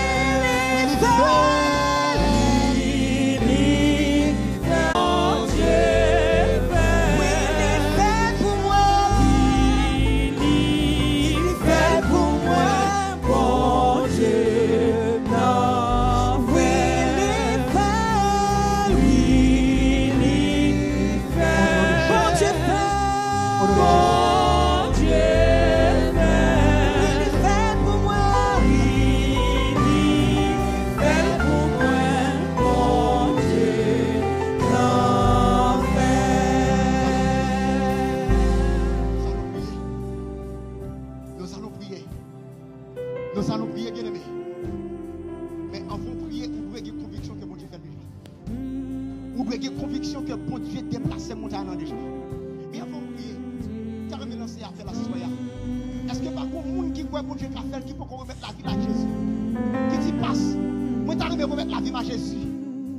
li fè. Wi, li fè. Wi, li fè pou mwen. Wi, li fè pou mwen. Bondye nan. Wi, li fè. Wi, li fè. Bondye fè. Bondye fè. Wi, li fè pou mwen. Wi, li fè pou mwen. Bondye nan fè. Nous allons prier. Nous allons priyer, bien-aimé. Men anvan w priye, ou dwe gen konviksyon ke Bondye fè l deja. Ou dwe gen konviksyon ke Bondye deplase montay lan deja. Men anvan w priye, m ta renmen lanse apèl aswè a. Èske pa gon moun ki kwè Bondye ka fè l, ki poko remèt lavi l a Jezi? Ki di, "Pas, mwen ta renmen remèt lavi m a Jezi.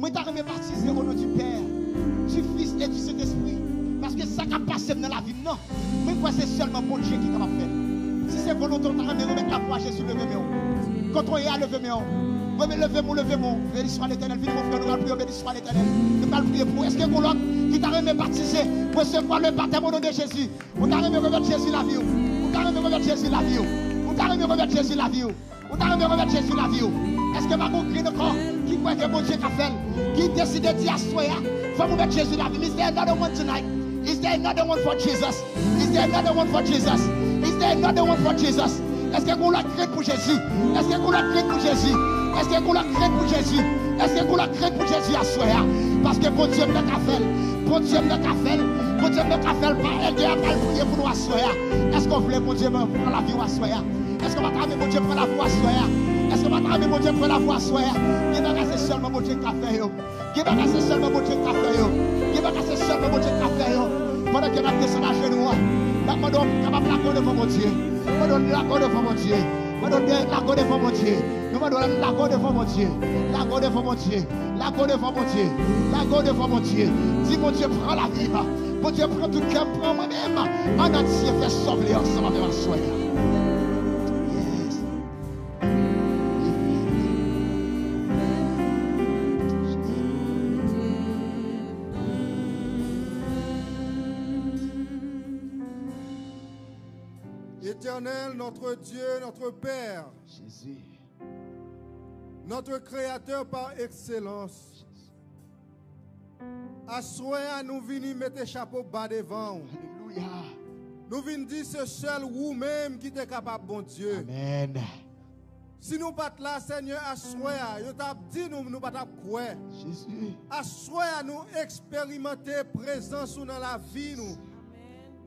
Mwen ta renmen batize o non di Pè, di Fis e di Sentespri. Paske sa k ap pase m nan lavi m nan, mwen kwè se sèlman Bondye ki kapab fè l." Si se volonte w, ta renmen remèt lavi w a Jezi, leve men w. Kote w ye a, leve men w. Leve, leve men w, leve men w. Beni swa Letènèl. Vini, mon frè, nou pral priye, beni swa Letènèl. Nou pral priye pou ou. Èske gon lòt ki ta renmen batize, resevwa le batèm o non de Jezi? Ou ta renmen remèt Jezi lavi w? Ou ta renmen remèt Jezi lavi w? Ou ta renmen remèt Jezi lavi w? Ou ta renmen remèt Jezi lavi w? Èske pa gon grenn ankò ki kwè ke Bondye ka fè l, ki deside di aswè a, Fò nou met Jezi nan lavi m. Is there another one tonight? Is there another one for Jesus? Is there another one for Jesus? Is there another one for Jesus? Èske gen yon lòt krik pou Jezi? Èske gen yon lòt krik pou Jezi? Èske gen yon lòt krik pou Jezi? Èske gen yon lòt krik pou Jezi aswè a? Paske Bondye m nan ka fè l. Bondye m nan ka fè l. Bondye m nan ka fè l. Pa Èlde a pral priye pou nou aswè a. Èske w vle Bondye pran lavi w aswè a? Èske w pa ta renmen Bondye pran lavi w aswè a? Èske w pa ta renmen Bondye pran lavi w aswè a? Gen bagay se sèlman Bondye k ka fè yo. Gen bagay se sèlman Bondye k ka fè yo. Gen bagay se sèlman Bondye k ka fè yo. Pandan ke n ap desann ajenou an, n ap mande w kapab lage w devan Bondye. Mande w lage w devan Bondye. Mande w lage w devan Bondye. Nou mande w lage w devan Bondye. Lage w devan Bondye. Lage w devan Bondye. Lage w devan Bondye. Di Bondye pran lavi m. Bondye pran tout kè m, pran mwen menm. An antye fè sa w vle ansanm avè m aswè a. Yes. Éternel, notre Dieu, notre Père, Jezi. Notre Créateur par excellence, aswè a nou vini mete chapo ba devan w. Alelouya. Nou vin di se sèl ou menm ki te kapab, Bondye. Amèn. Si nou pa t la, Senyè, aswè a, yo t ap di nou, nou pa t ap kwè. Jezi. Aswè a, nou eksperimante prezans ou nan lavi nou.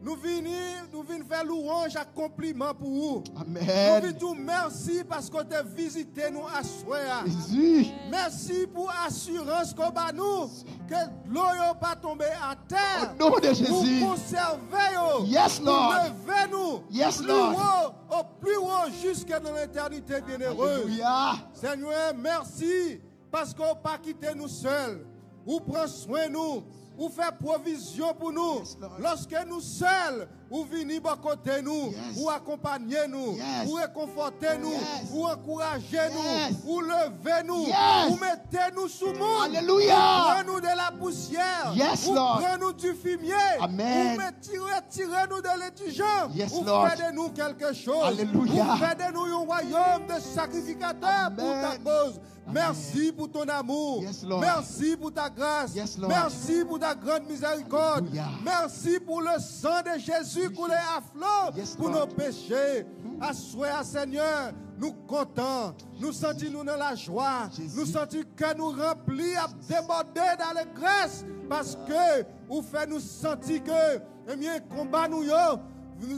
Nou vini, nou vin fè louwanj ak konpliman pou ou. Nou vin Amèn. di w mèsi paske w te vizite nou aswè a. Jezi. Mèsi pou asirans ke w ba nou ke dlo yo pa tonbe atè. O non de Jezi. Ou konsève yo. Yes, Ou Lord. Leve nou Yes, pli Lord. Wo, o pli wo jiske nan letènite byenere. Alelouya. Senyè, mèsi paske w pa kite nou sèl. Ou pran swen nou. Ou fè pwovizyon pou nou. Yes, Lord. Lòske nou sèl, ou vini bò kote nou. Yes. Ou akonpanye nou. Yes. Ou rekonfòte nou. Yes. Ou ankouraje nou. Yes. Ou leve nou. Yes. Ou mete nou sou moun. Alelouya. Ou pran nou de la pousyè. Yes, Ou Lord. Pran nou di fimye. Amen. Ou mete retire nou de lendijan. Yes, Ou Lord. Fè de nou quelque chose. Alelouya. Ou fè de nou yon wayòm de sacrificateur pour ta Amen. cause. Amen. Merci pour ton amour. Yes, Lord. Merci pour ta grâce. Yes, Lord. Merci pour ta grande miséricorde. Alelouya. Merci pour le sang de Jésus coulé à flot Yes, pour Lord. Nos péchés. Aswè a, Senyè, nou kontan. Nou santi nou nan lajwa. Jezi. Nou santi kè nou ranpli ap debòde d'alegrès. Paske ou fè nou santi ke, ebyen, konba nou yo,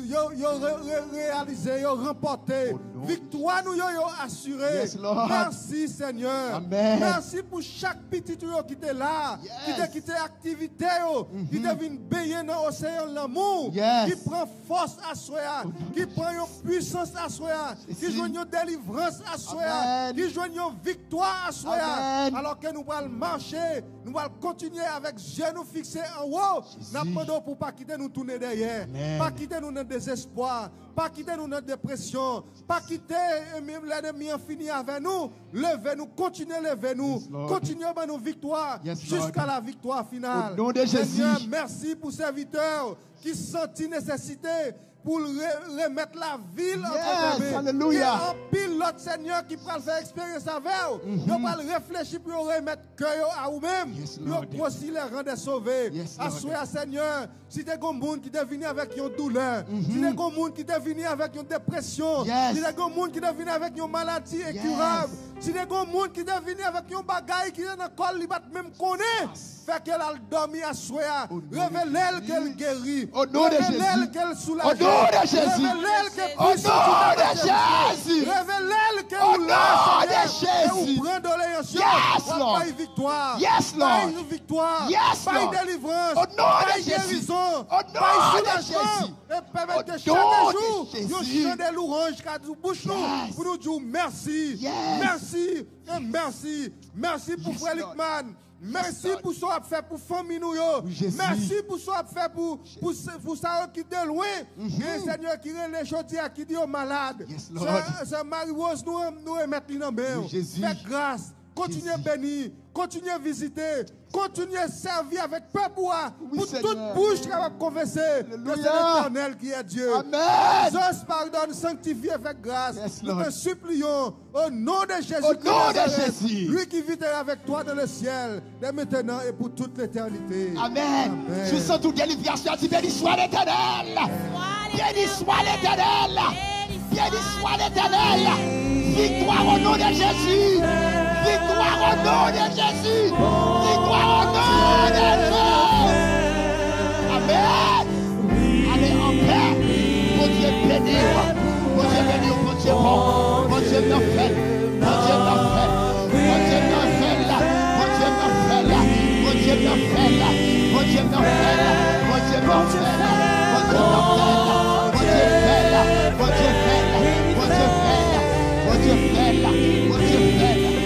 yo, yo re- re- reyalize, yo ranpòte. Oh, non. Viktwa nou yo, yo asire. Yes, Lord. Mèsi, Senyè. Amen. Mèsi pou chak pitit ou yo ki te la, Yes. ki te kite aktivite yo, ki te vin benyen nan oseyan lanmou, Yes. ki pran fòs aswè a, ki pran yon pwisans aswè a, ki jwenn yon delivrans aswè a, Amen. Ki jwenn yon viktwa aswè a. Amen. Alò ke nou pral mache, nou pral kontinye avèk zye nou fikse anwo. Jezi. N ap mande w pou pa kite nou tounen dèyè. Amen. Pa kite nou nan dezespwa. Pa kite nou nan depresyon. Pa kite, eh, lènmi an fini avè nou. Leve nou, kontinye leve nou. Yes, Lord. Kontinye ban nou viktwa Yes, Lord. jiska la viktwa final. Au nom de Jésus. Senyè, mèsi pou sèvitè w ki santi nesesite pou l re- remèt lavi l antre Yes, men. alelouya. Gen anpil lòt, Senyè, ki pral fè eksperyans avè w. Yo pral reflechi pou yo remèt kè yo a ou menm. Yes, Pou yo Lord. Gwosi lè ran dè sove. Yes, Lord. Aswè a, Senyè, si te gon moun ki te vini avèk yon doulè, si te gon moun ki te vini avèk yon depresyon, Yes. Si te gon moun ki te vini avèk yon maladi enkirab, si te gon moun ki te vini avèk yon bagay ki te nan kò l, li pa t menm konnen, fè ke l al dòmi aswè a. Revele l ke l geri. Au nom de Revele l Jésus. Ke l soulaje. Au nom de Jésus. Revele l ke Au nom de Jésus. Revele l ke Au ou la, nom de Senyè. E ou Jésus. Pran doleyans yo. Yes, W ap Lord. Bay viktwa. Yes, Lord. Bay viktwa. Yes, Bay Lord. Delivrans. Au nom de Bay Jésus. Gerizon. Au nom Bay de soulajman. Jésus. E pèmèt ke Au chak nom de jou yon Jésus. Chan de louwanj ka sou bouch nou. Yes. Pou nou di w mèsi. Yes. Mèsi. E mèsi. Mèsi pou Yes, frè Lord. Likman. Mèsi Lord. Pou sa w ap fè pou fanmi nou yo. Wi, Jezi. Mèsi pou sa w ap fè pou, pou, se- pou sa yo ki de lwen. Gen Senyè ki rele jodi a ki di yo malad. Yes, Lord. Sè Marie Rose, nou, nou remèt li nan men w. Wi, Jezi. Fè gras. Kontinye beni, kontinye vizite, kontinye sèvi avèk pèp ou a, pou tout bouch kapab konfese ke se Letènèl ki est Dieu. Amen. Exauce, pardonne, sanctifie, fè gras. Nou te sipliyon au nom de Jésus de Nazareth, lui qui vit et règne avec toi dans le ciel, dès maintenant et pour toute l'éternité. Amen. Amen. Si w santi w delivrans la, di, béni soit l'Éternel. Béni soit l'Éternel. Béni soit l'Éternel. Victoire au nom de Jésus. Victoire au nom de Jésus. Victoire au nom de Jésus. Amen. Ale an pè. Bondye beni w. Bondye beni w. Bondye bon. Bondye nan fè l. Bondye nan fè l. Bondye nan fè l. Bondye nan fè l. Bondye nan fè l. Bondye nan fè l. Bondye nan fè l. Bondye nan fè l. Bondye fè l. Bondye fè l. Bondye fè l. Bondye fè l. Bondye fè l. Bondye fè l. Bondye fè l.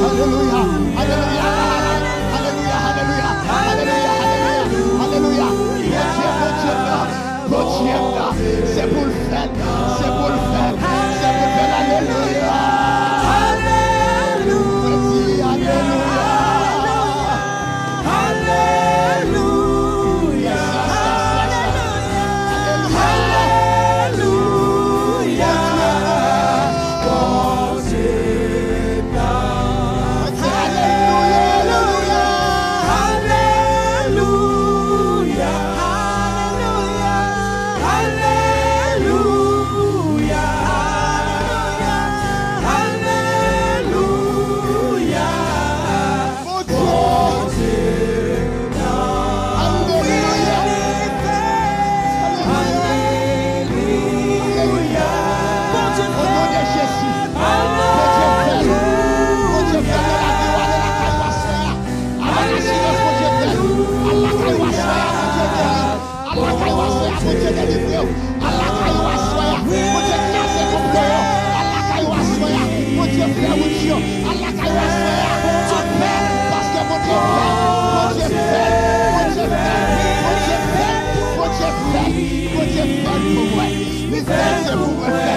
Alelouya, alelouya, alelouya, alelouya, alelouya, alelouya, alelouya. Bondye, Bondye m nan, Bondye m nan, se pou l fè l, se pou l fè l, se pou l fè l, alelouya. Alelouya, alelouya. Alelouya. Alelouya. Alelouya. Alelouya. Alelouya. Bondye. Alelouya. Alelouya. O non de Jezi. Bondye fè l. Bondye fè l nan lavi w. Ale lakay w aswè a. Avèk asirans Bondye fè l. Al lakay w aswè a. Bondye geri. Al lakay w aswè a, Bondye delivre w. Al lakay ou aswè a, Bondye kraze konplo yo. Al lakay ou aswè a, Bondye fè wout yo. Al lakay ou aswè a, Bondye fè, paske Bondye fè, Bondye fè, Bondye fè, Bondye fè, Bondye fè, Bondye fè pou mwen. Li fè, se pou mwen fè.